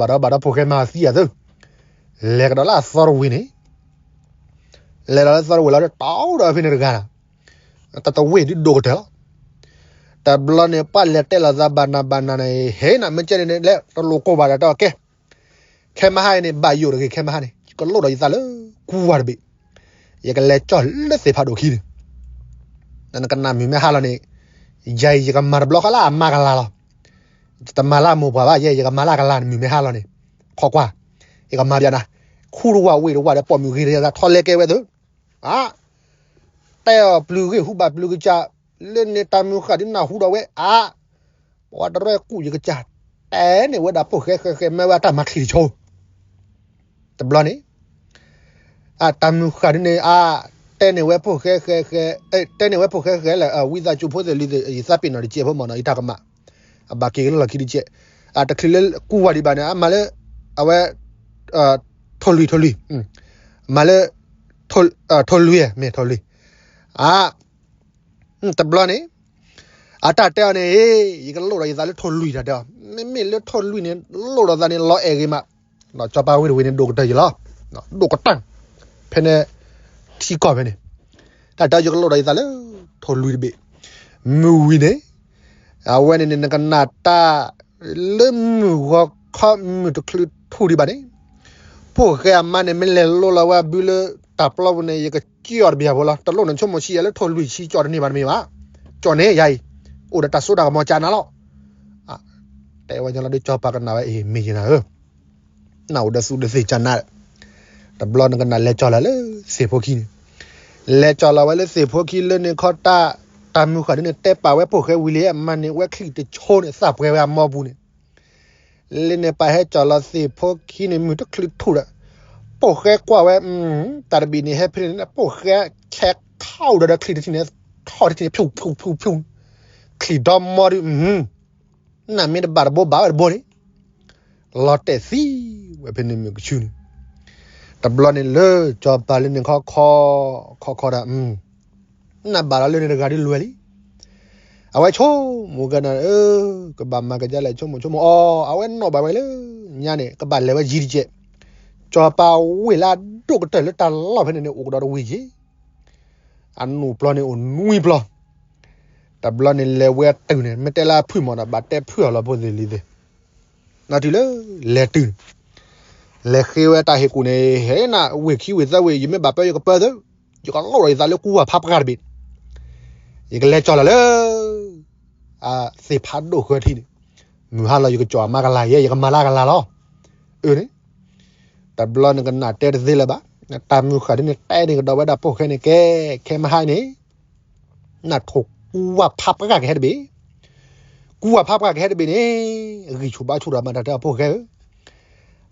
ဘၣ်ဒီးဘၣ်ဒီးဖိၣ်ဃဲမၤသံအသး, လဲၤကဒီးလၢအသီတဝ့ၢ်န့ၣ်, လဲၤဒီးလၢသီတဝ့ၢ်လီၤ တၢ်အိၣ်ဒီးဖဲန့ၣ်တဂၤလီၤ, တၢ်တဝ့ၢ်ဒုးဒိၣ်ကတၢၢ်လီၤ. တဘျီန့ၣ် ပှၤလဲၤတဲလိာ်သးဘၣ်နၤဘၣ်နၤန့ၣ် ဟ့ၣ်နၤမ့ၢ်ကဲန့ၣ် လဲၤတလိၣ်ကိၢ်ဘၣ်ဒီးတဲအီၤကဲ ခဲမဟါအံၤန့ၣ် ဘၣ်ယိၣ်တဂ့ၤ ခဲမဟါန့ၣ် ယကလိၣ်ဒီးယသးလၢကူဝါတဘ့ၣ်, ယကလဲၤကၠီၣ်လၢသ့ၣ်ဖးဒိၣ်ခံန့ၣ်, နကနၣ်မုၢ်မ့ၢ်ဟါလီၤန့ၣ်, ယၤအံၤယကမၤတဘျီဃီလၢအမါကလၤလီၤ. ယတမၤလၢအမိၢ်ပှၢ်ဘၣ် ယဲ ယကမၤလၢအကလၤန့ၣ် မုၢ်မ့ၢ်ဟါလီၤန့ၣ်, ခိးကွၢ်, ယကမၤပျးနၤ, ခူတဝၢ်ဝ့ၢ်တဝၢ်ဒီးပိာ်မုၣ်ဂ့ၤတဂၤထီၣ်လဲကဲဝဲသၢ အါ, တဲအီၤပျုၤဂ့ၢ်ဟူဘၣ်ပျုၤကစၢ်, လၢန့ၣ်တၢ်မုၢ်ဃၢ်ဒုးနၢ်ဟူဒီးဝဲအါ, ပဝဲတရဲၣ်ကူၣ်ယကစၢ်, တဲန့ၢ်ဝဲဒၣ်ဖိၣ်ဃဲဃဲဃဲ မ့ၢ်ဝဲအတၢ်မၤချံတဆိ, တဘျီန့ၣ်, အတၢ်မုၢ်ဃၢ်ဒုးန့ၣ် အါ, တဲန့ၢ်ဝဲဖိၣ်ဃဲဃဲဃဲ, တဲန့ၢ်ဝဲဖိၣ်ဃဲဃဲလၢ ဝံသးစူၤဖိသ့ၣ်လံၤသ့ၣ် ယသးပ့ၤနီၣ်တကဲးဖိမ့ၢ်နီၤ ယတၢ်ကမၣ်, အဘၣ်က့ၤကလီၢ်ခံတကဲး, အတချုးလၢကူဝါဒံးဘၣ်န့ၣ် အမၤလၢ, အဝဲ, ထိၣ်လွံၢ်ထိၣ်လွံၢ်, မၤလၢ, ထိၣ်လွံၢ်မ့ၢ်ထိၣ်လွံၢ်, အါ, တဘျီန့ၣ်, အတၢ်တဲအီၤန့ၣ်, ယကလိၣ်ဒီးယသးလၢထိၣ်လွံၢ်တၢ်တဲအီၤ, မ့မ့ၢ်လၢထိၣ်လွံၢ်န့ၣ်, လိၣ်ဒီးသးန့ၣ် လီၤအဲၣ်ဂ့ၤမး, စီၤပၤဝ့ၢ်တဝ့ၢ်န့ၣ် ဒိၣ်ကတၢၢ်ယလီၤ, ဒိၣ်ကတၢၢ်, ဖဲန့ၣ်, ထံကီၢ်ဖဲန့ၣ်, တၢ်တဲအီၤယကလိၣ်ဒီးယသးလၢ, ထိၣ်လွံၢ်တဘ့ၣ်, မုၢ်ဝံၤန့ၣ်, အဝဲန့ၣ်န့ၣ် နကနၣ်တၢ်, လၢမုၢ်ဂီၤခီမုၢ်တချုးထူၣ်ဒံးဘၣ်န့ၣ်, ဖိၣ်ဃဲအမါန့ၣ် မ့ၢ်လဲၤလိလီၤဝဲအဘုလၢတၢ်ပျီပူၤန့ၣ် ယကကၠီၣ်တဘၣ်ဖိလီၤ, တလိၣ်န့ၣ်ဆိကမိၣ်ဆံးယၤလၢထိၣ်လွံၢ်ဆံကၠီၣ်တန့ၢ်ဘၣ်တမ့ၢ်ဘၣ်, ကၠီၣ်န့ၢ်ယၤအံၤ, အိၣ်ဒီးတၢ်စိတၢ်ကမီၤကၢ်နၤလီၤ, တဲဝဲညါလီၤဒီးစီၤပၤကနၣ်ဝဲအံၤ မ့ၢ်ယနၤဧၢ နအိၣ်ဒီးသူၣ်ဒီးသးကၢ်နၤ, တဘျီနကနၣ်လဲၤကၠီၣ်လီၤလၢသ့ၣ်ဖိခံန့ၣ်, လဲၤကၠီၣ်လီၤဝဲလၢသ့ၣ်ဖိခံလၢန့ၣ်ခီတၢ်, တၢ်မုၢ်ဃၢ်ဒုးန့ၣ် တဲပာ်ဝဲဖိၣ်ဃဲဝံၤလံ အမါန့ၣ် ဝဲချံၣ်တဆိန့ၣ် သၣ်ပှဲၤဝဲအမိၢ်ပူၤန့ၣ်, လၢန့ၣ်ပာ်ဟဲကၠီၣ်လီၤသ့ၣ်ဖိခံန့ၣ် မုၢ်တချုးထူၣ်ဒီး, ဖိၣ်ဃဲကွၢ်ဝဲ, တၢ်တဘ့ၣ်န့ၣ် ဟဲဖဲန့ၣ် ဖိၣ်ဃဲဆဲးထီၣ်ဒီးချံၣ်တထံၣ်န့ၣ်, ထီၣ်တထံၣ်န့ၣ် ဖၠူၣ်ဖၠူၣ်ဖၠူၣ်ဖၠူၣ်, ချံၣ်ဒီမိၢ်ဒုး နမ့ၢ်တဘၣ်တဘိဘၣ်ဝဲတဘိန့ၣ်, လီၤတဲာ်သံဝဲဖဲန့ၣ်မုၢ်ကဆူန့ၣ်, တဘျီန့ၣ်လၢစီၤပၤလၢန့ၣ်ခီခီ, ခီခီဒၣ်, နဘၣ်လီၤလၢန့ၣ်တဂၤဒုးလွဲၢ်လံ, အဝဲဆိကမိၣ်ကနၣ်, ကဘၣ်မၤကဒါလဲၣ်ဆိကမိၣ်ဆိကမိၣ်အီၤ အဝဲနီၣ်ဘၣ်ဝဲလၢ ညါန့ၣ် ကဘၣ်လဲၤဝဲယံၤတကဲး, ကၠီၤပၤဝ့ၢ်လၢအဒိၣ်ကတၢၢ်လၢတၢ်လီၢ်ဖဲန့ၣ်န့ၣ် အိၣ်ကဒီးတဝ့ၢ်ယ့ၤ, အနူၢ်ပျီန့ၣ်အိၣ်နွံပျီ, တဘျီန့ၣ်လဲၤဝဲတုၤန့ၣ် မ့ၢ်တဲလၢအဖုၣ်မးဒီး ဘၣ်တဲဖုၣ်အီၤလီၤဖိသ့ၣ်လံၤသ့ၣ်, နတုၤလၢ လဲၤတုၤန့ၣ် လဲၤဃ့ဝဲတၢ်ဟ့ၣ်ကူၣ်န့ၣ် ဟဲနဝ့ၢ်ခံဝ့ၢ်သၢဝ့ၢ် ယမ့ၢ်ဘၣ်ပၢယကပၢသု, ယကလိၣ်ဒီးယသးလၢကူဝၢ်ဖးပှၢ်တဘ့ၣ်, ယကလဲၤကၠီၤလီၤလၢ အသ့ၣ်ဖးဒိၣ်ဃၢၤထံန့ၣ်, မုၢ်ဟါလီၤယကကၠီၤအမါကလၤယဲ ယကမၤလၢအကလၤလီၤ, အၢန့ၣ်, တဘျီန့ၣ်ကနၣ်တဲတသ့လၢၤဘၣ်, တၢ်မုၢ်ဃၢ်ဒ်န့ၣ်တဲန့ၣ်ကဒီးဝဲဒၣ်ဖိၣ်ဃဲန့ၣ်ကဲ, ခဲမဟါန့ၣ် နထိၣ်ကူဝၢ်ဖးပှၢ်ကဟဲတဘ့ၣ်, ကူဝၢ်ဖးပှၢ်ကဟဲတဘ့ၣ်န့ၣ်, ဂံၢ်ဆူၣ်ဘါဆူၣ်ဒီးမၤတၢ်တဲအီၤဖိၣ်ဃဲဧၢ,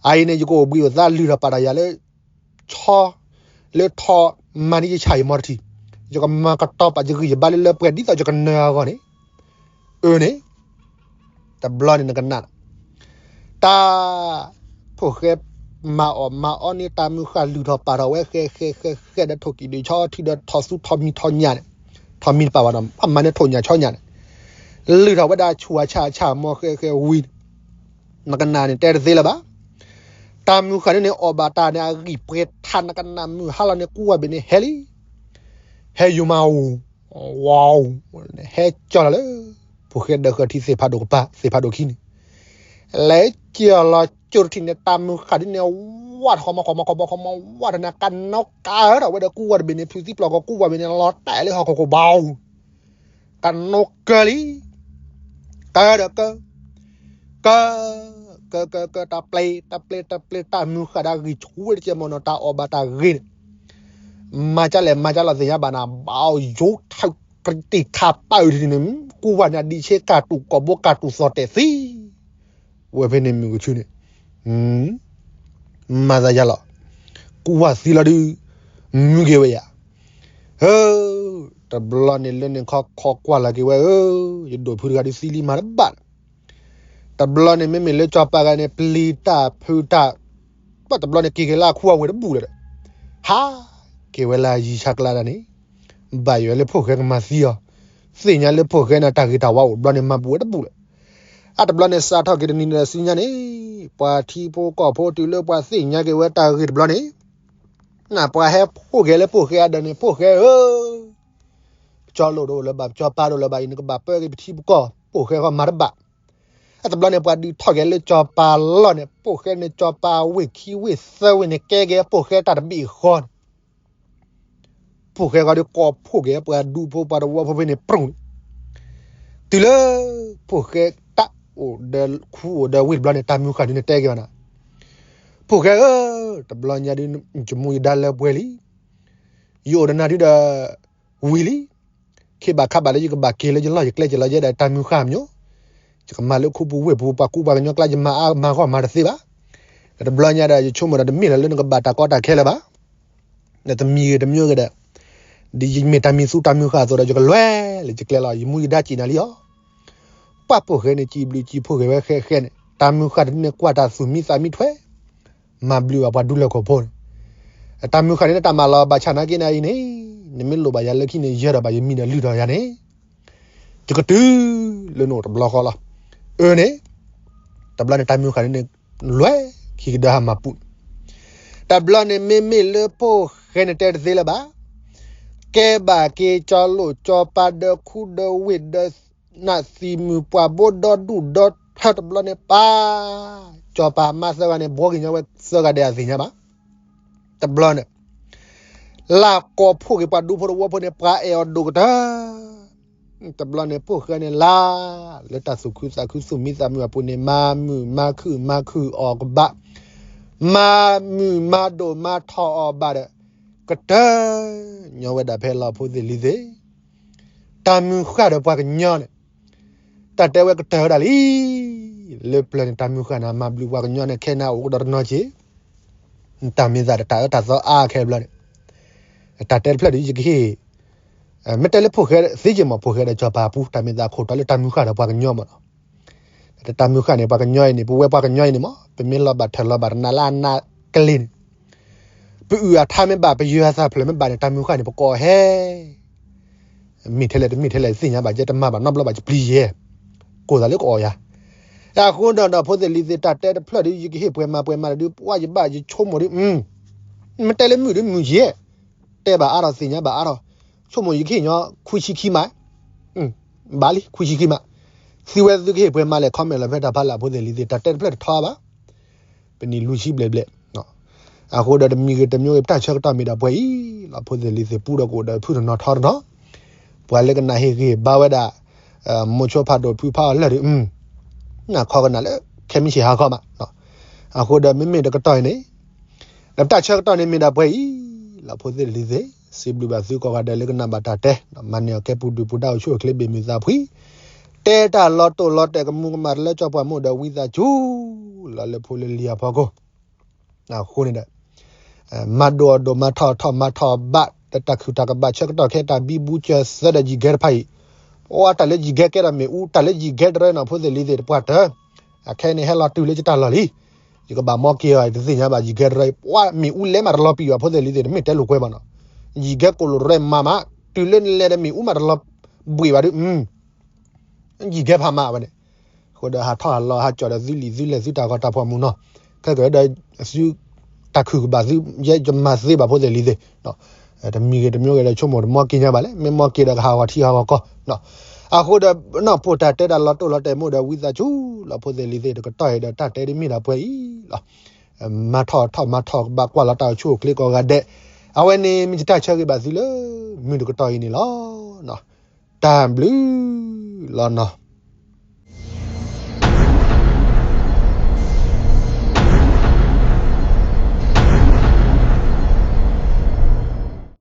အအံၤန့ၣ် ယကအိၣ်ဘှံးအိၣ်သါလုၢ်ထီၣ်ပာ်တၢ်ယၤလၢ ဆီ, လၢထီၣ်မၤန့ၢ်ယဆၣ်ယမီတထံၣ်, ယကမၤကတီၤပာ်ယဂံၢ်ယဘါလၢလၢပှဲၤဒ်သိးယကနၢၤအဂီၢ်န့ၣ်, အၢန့ၣ် တဘျီန့ၣ်နကနၣ်, တၢ် ဖိၣ်ဃဲမၤအီၣ်မၤအီန့ၢ်တၢ်မုၢ်ဃၢ်လုၢ်ထီၣ်ပာ်ထီၣ်ဝဲဃဲဃဲဃဲဃဲဒီးထိၣ်ကံၣ်ဒုးဆီထံဒီးထီၣ်သူထီၣ်မံထီၣ်ညၣ်န့ၣ်, ထီၣ်မံတပာ်ဘၣ်နီၤ အမၤန့ၢ်ထိၣ်ညၣ်ဆီညၣ်န့ၣ်, လုၢ်ထီၣ်ဝဲဒၣ်ဆူၣ်အဆၣ်အဆၣ်မီဃဲဃဲဝံၤ နကနၣ်န့ၣ်တဲတသ့လၢၤဘၣ်, တၢ်မုၢ်ဃၢ်န့ၣ်န့ၣ် အီၣ်ဘၣ်တၢ်န့ၣ် အဂံၢ်ပှဲၤထးနကနၣ်မုၢ်ဟါလီၤန့ၣ် ကူဝၢ်ဘ့ၣ်န့ၣ်ဟဲလံ, ဟဲယိၤမၤဧိၤ, ဝၤဧိၤ, ဟဲကၠီၤလီၤလၢ ဖိၣ်ဃဲဒၢးဃၢၤထံသ့ၣ်ဖးဒိၣ်ကပၤ သ့ၣ်ဖးဒိၣ်ခံန့ၣ်, လဲၤကၠီၤလီၤကၠိတထံၣ်န့ၣ် တၢ်မုၢ်ဃၢ်ဒ်န့ၣ် ဝၢ်ထီၣ်မီၤခီၣ်မီၤခီၣ်ဘီခီမီၤဝၢ်ထီၣ်န့ၣ် ကနိကၢထီၣ်ဝဲဒီးကူဝၢ်တဘ့ၣ်န့ၣ် ဖုးသံပျီၢ်ကီၢ်ကူဝၢ်ဘ့ၣ်န့ၣ် လီၤတဲာ်လၢဟီၣ်ခိၣ်ခိၣ်ဘီဧိၤ ကနိကၢလံ, ကၢဒီးကၢ, ကၢ, ကၢကၢကၢ တၢ်ပျဲ တၢ်ပျဲ တၢ်ပျဲ တၢ်မုၢ်ဃၢ်ဒၣ်ဂံၢ်ဆူၣ်ဝဲတကဲမီၢ်နီၤ တၢ်အီၣ်ဘၣ်တၢ်ဂ့ၤန့ၣ်, မၤကၢလဲၣ်မၤကၢလီၤသ့ၣ်ညါဘၣ်နၤ ဘၣ်ယိထၢၣ်ကတ့ၢ်ခါပာ်အုးထံန့ၣ် ကူဝၢ်န့ၣ်ဒံးဆ့ကၢ်တူာ်ကီၢ်ဘိကၢ်တူာ်သီၣ်တဲာ်သံ ဝဲဖဲန့ၣ်မုၢ်ကဆူန့ၣ်, မၤသးယၤလီၤ, ကူဝၢ်သံလီၤဒုး, မုၢ်က့ၤဝဲယၤ, ဧၢ, တဘျီန့ၣ်လၢန့ၣ်ခီခီကွၢ်လီၤက့ၤဝဲဧၢ, ယဒိၣ်ဖုတဂၤဒုးသံလံမၤတဘၣ်, တဘျီန့ၣ်မ့မ့ၢ်လၢကၠီၤပၤဂၤန့ၣ် ပျံၤတၢ်ဖုးတၢ်, ပှၢ်တဘျီန့ၣ်က့ၤက့ၤလၢအခူအဝ့ၢ်တဘူၣ်လၢၤဒီး, ဟးက့ၤဝဲလၢယံၤဆါကျါဒၣ်န့ၣ်, ဘၣ်ယွၤလၢဖိၣ်ဃဲကမၤသံအီၤ, သ့ၣ်ညါလၢဖိၣ်ဃဲန့ၣ်တၢ်ဂ့ၤတၢ်ဝါအိၣ်တဘျီန့ၣ်မၤဘူးဝဲတဘူၣ်လၢၤ အတဘျီန့ၣ်စးထီၣ်က့ၤတနံၤဒီးဆူညါန့ၣ်, ပှၤထံဖိကီၢ်ဖိတုၤလၢပှၤသ့ၣ်ညါက့ၤဝဲတၢ်ဂ့ၤတဘျီန့ၣ်, နပှၤဟဲဖှိၣ်က့ၤလၢဖိၣ်ဃဲအဒၢးန့ၣ် ဖိၣ်ဃဲဧၢ, ပကၠီလိာ်တအိၣ်လၢၤဘၣ် ပကၠီၤပၤတအိၣ်လၢၤဘၣ် အံၤနကဘၣ်ပၢက့ၤပထံပကီၢ် ဖိၣ်ဃဲဃီမၤတဘၣ်, အတဘျီန့ၣ်ပှၤဒုးထီၣ်က့ၤလၢကၠီၤပၤလီၢ်န့ၣ် ဖိၣ်ဃဲန့ၣ်ကၠီၤပၤဝ့ၢ်ခံဝ့ၢ်သၢဝ့ၢ်န့ၣ် ကဲက့ၤဖိၣ်ဃဲတၢ်တဘ့ၣ်ဃီန့ၣ် ဖိၣ်ဃဲဃီဒီးကိးဖှိၣ်က့ၤပှၤဒူဖိပှၤတဝီဖိဖဲန့ၣ်ပြူၢ်န့ၣ်, တုၤလၢ ဖိၣ်ဃဲတၢ်အိၣ်ဒီးခူအိၣ်ဒီးဝ့ၢ်တဘျီန့ၣ် တၢ်မုၢ်ဃၢ်ဒုန့ၣ်တဲက့ၤဘၣ်နၤ, ဖိၣ်ဃဲဧၢ, တဘျီညါဒု ယမူယဒါလၢပှဲၤလံ, ယအိၣ်ဒီးနၤဒုဒီး ဝံၤလံ, ခ့ဘၣ်ခါဘၣ်လၢယကဘၣ်က့ၤလၢယလီၢ်ယကျဲက့ၤလီၤယဲဒီးတၢ်မုၢ်ဃၢ်မၠိ, ယကမၤလၢခူပူၤဝ့ၢ်ပူၤ ပှၤကူပှၤကညီကျါ ယမၤအါမၤဂီၢ်မၤတသ့ဘၣ်, ဒီးတဘျီညါဒီး ယဆိကမိၣ်ဒီးတမ့ၢ်လၢလၢနကဘၣ်တၢ်ကီတၢ်ခဲလၢၤဘၣ်, ဒီးတမံၤဂ့ၤတမံၤဂ့ၤဒီး, ဒ်ယမ့ၢ်တၢ်မံၤသူတၢ်မုၢ်ဃၢ်အသိးဒီး ယကလွဲလၢယကျဲလီၤ ယမူယဒါစံးနၤလံအီၤ ပှၢ်ဖိၣ်ဃဲန့ၣ် စံးဘျုးစံးဖှိၣ်က့ၤဝဲဃဲဃဲန့ၣ် တၢ်မုၢ်ဃၢ်တန့ၣ်ကွၢ်တၢ်သူၣ်မံသးမံထွဲ, မၤဘျုးဘၣ်ပှၤဒူလၢၢ်ခိၣ်ဖိန့ၣ်, တၢ်မုၢ်ဃၢ်န့ၣ် နတၢ်မၤလီၤဘၣ်ဆၣ်နာ်က့န့ၣ်အံၤန့ၣ်, နမ့ၢ်လိၣ်ဘၣ်ယၤလၢခံန့ၣ် ယၢၤဒီးဘၣ်ယမံၤဒီးလုၢ်ထီၣ်ယၤန့ၣ်, ယကတုၤလၢနအိၣ်တဘျီဃီလီၤ. အၢန့ၣ်, တဘျီန့ၣ်တၢ်မုၢ်ဃၢ်န့ၣ် လွဲၢ်ခံကဒီးဟးမၤပူၤန့ၣ်, တဘျီန့ၣ်မ့မ့ၢ်လၢဖိၣ်ဃဲန့ၣ်တဲတသ့လၢၤဘၣ် ကဲဘၣ်က့ၤကၠီလိာ်ကၠီပၤဒီးခူဒီးဝ့ၢ်ဒီး နးသံမုၢ်ပှၢ်ဘိဒီဒူၣ်ဒီထၢတဘျီန့ၣ်ပၢ်, ကၠီပၤမါသၢဂၤန့ၣ် ဘှီက့ၤညီဝဲသၢဂၤဒီးအသ့ၣ်ညါဘၣ်. တဘျီန့ၣ် လၢကိးဖှိၣ်က့ၤပှၤဒူဖိတဝီဖိန့ၣ် ပှၤအဲၣ်အီၤဒိၣ်ကတၢၢ် တဘျီန့ၣ် ဖိၣ်ဃဲန့ၣ်လၢ လၢတၢ်သူၣ်ခုသးခုသူၣ်မံသးမုာ်အပူၤန့ၣ် မၤမုာ်မၤခုၣ်မၤခုၣ်အီၤကဘၣ်, မၤမုာ်မၤဒိၣ်မၤထီၣ်အီၤဘၣ်ဒီး ကတၢၢ်ညီဝဲဒၣ်ဖဲလီၤဖိသ့ၣ်လံၤသ့ၣ်, တၢ်မုၢ်ဃၢ်ဒီးပှၤကညီန့ၣ် တၢ်တဲဝဲကတၢၢ်ဝဲဒၣ်လံ. လၢပျၢၤန့ၣ် တၢ်မုၢ်ဃၢ်န့ၣ် မၤဘျုးပှၤကညီန့ၣ် ခဲန့ၣ်အိၣ်ကဒီးတနီၤက့ၤ တၢ်မ့ၢ်သးတၢ်အၢတၢ်သီအါခဲဘျီန့ၣ်, တၢ်တဲတဖျၢၣ်ဒီးယကဟ့ၣ်, မ့ၢ်တဲလၢဖိၣ်ဃဲသ့က့ၤမး ဖိၣ်ဃဲဒီးကၠီၤပၤပူၤ တၢ်မ့ၢ်သးခိၣ်တီလၢတၢ်မုၢ်ဃၢ်ဒီးပှၤကညီမးနီၤ. တၢ်မုၢ်ဃၢ်န့ၣ် ပှၤကညီအံၤန့ၣ် ပဝဲပှၤကညီအံၤန့ၣ်မး ပမ့ၢ်လီၤဘၣ်ထၢၣ်လီၤဘၣ်တနးလၢအနးကလ့ၢ်န့ၣ်, ပအုၣ်အထါမ့ၢ်ဘၣ် ပယၢၤအသးဖျၢၣ်မ့ၢ်ဘၣ်န့ၣ် တၢ်မုၢ်ဃၢ်န့ၣ် ပကိးဟဲ မ့ၢ်ထဲလဲၣ်တမ့ၢ်ထဲလဲၣ်သ့ၣ်ညါဘၣ် ကဲတမၤဘၣ်နီတဘျီဘၣ် ယပျံၤယဲၢ်, ကိၢ်သးလၢကအီၣ်ယၤ, အဃိဒီး ဒီးဖိသ့ၣ်လံၤသ့ၣ် တၢ်တဲတဖျၢၣ်ဒုး ယကဟ့ၣ်ပှဲၤမၤပှဲၤမၤဒီး ပှၢ်ယဘၣ်ယဆိကမိၣ်ဒုး မ့ၢ်တဲလၢမုာ်ဒုးမုာ်ယဲၢ်, တဲဘၣ်အါထီၣ်သ့ၣ်ညါဘၣ်အါထီၣ်, ဆိကမိၣ်ယကဟ့ၣ်ညီခွံဆံခံမး, ဘၣ်လံ ခွံဆံခံမး, သုဝဲသုကဟ့ၣ်ပှဲၤမၤလဲၣ် comment လီၤဖဲတၢ်ဖးလၢအဖိသ့ၣ်လံၤသ့ၣ် တၢ်တဲတဖျၢၣ်တထီဘၣ်, ပနံၣ်လွံၢ်ဆံဘျဲၣ်ဘျဲၣ်, အဃိဒီးတမံၤဂ့ၤတမံၤဂ့ၤ ပတၢ်ဆၢကတီၢ်မ့ၢ်ဒၣ်ပှဲၤအံၤလီၤ ဖိသ့ၣ်လံၤသ့ၣ် ပူဒီးကအိၣ်ဒီးဖုတနီၤထီတနီၤ, ပှၤလၢကနၣ်ဟ့ၣ်ဂံၢ်ဘါဝဲဒၣ် မိၤဆိဖးဒိၣ်ဖုဖးအီၤလၢာ်ဒီး နၢ်ခီကနၣ်လၢ ခဲမုၢ်ဆ့ၣ်ဟါခီမး, အဃိဒီးမ့မ့ၢ်တကတီၢ်အံၤန့ၣ် ဒီးပတၢ်ဆၢကတီၢ်န့ၣ်မ့ၢ်ဒၣ်ပှဲၤအံၤလီၤ ဖိသ့ၣ်လံၤသ့ၣ်, စံးဘျုးဘၣ်သုကိးဂၤဒဲးလၢကနၣ်ဘၣ်တၢ်တဲ, မၤန့ၢ်အီၤကဲပူၤဒုၣ်ပူၤဒါအိၣ်ဆူၣ်အိၣ်ချ့ဘၣ်မုာ်သးဖှံ, တဲတၢ်လီၤတိၢ်လီၤတဲာ်ကမူၤကမၣ်တလၢကၠီပှၢ်မုၣ်ဒီးဝံသးစူၤ လီၤလၢဖိလၢလံၤအဖီခိၣ် အဃိန့ၣ်ဒီး မၤဒိၣ်အီၤဒိၣ် မၤထီၣ်အီၤထီၣ် မၤထီၣ်အီၤဘၣ် တၢ်ခုၣ်တၢ်ကဘၣ်ဆၢကတီၢ်ခဲအံၤ တၢ်ဘံဘူစၢၤသၢဒီးယံၤဂဲတဖၣ်အံၤ, ပှၤတၢ်လၢယံၤဂဲကဲထီၣ်မ့ၣ်အူ တၢ်လၢယံၤဂဲတရၢနီၤ ဖိသ့ၣ်လံၤသ့ၣ် တပှၢ်တၢၢ်, အခဲအံၤန့ၣ် ဟဲလီၤတုၤလၢယတၢ်လီၢ်လံ, ယကဘၣ်မီက့ၤအီၤ တသ့ၣ်ညါဘၣ် ယံၤဂဲတရၢအံၤ ပှၤမ့ၣ်အူလဲၤမးတလီၤပံာ်ဘၣ် ဖိသ့ၣ်လံၤသ့ၣ် တမ့ၢ်တဲလိာ်ကွဲဘၣ်နီၤ, ယံၤဂဲကိၣ်လိာ်ရၢမးမး, တုၤလၢနလဲၤဒီးမ့ၣ်အူမးတလီၤဘှံးဘၣ်ဒီး ယံၤဂဲဖးမးဝဲန့ၣ်, အဃိဒီးဟးထီၣ်ဟးလီၤ ဟးကၠီၣ်ဒီးသုလံာ်သုလဲၢ်သုတၢ်ဂီၤတၢ်ဖီၣ်မုၢ်နီၤ, ခဲကဒီး သု တၢ်ခုၣ်ကဘၣ်သု ယဲယမၤသ့ဘၣ် ဖိသ့ၣ်လံၤသ့ၣ်, တမံၤဂ့ၤတမံၤဂ့ၤဒီး ဆိကမိၣ်တမီက့ၤညါဘၣ်လဲၣ် မ့ၢ်မီက့ၤဒီးကဟးဂီၤထံဟးဂီၤကီၢ်, အဃိဒီး နီၢ်ပိၢ်တၢ်တဲတၢ်လီၤတိၢ်လီၤတဲာ်မ့ၢ်ဒီးဝံသးစူၤ လီၤဖိသ့ၣ်လံၤသ့ၣ် တကတီၢ်အံၤဒီးတၢ်တဲဒ်မ့ၢ်ဒၣ်ပှဲၤအံၤလီၤ, မၤထီၣ်ထီၣ်မၤထီၣ်ကဘၣ်ကွၢ်လီၤတၢ်အိၣ်ဆူၣ်အိၣ်ချ့ကိးဂၤဒဲး, အဝဲန့ၣ်မ့ၢ်ယတၢ်ဆၢဂ့ၤဘၣ်သုလၢ မုၢ်တကတီၢ်အံၤန့ၣ်လီၤ. တၢ်ဘျုးလီၤနီၤ.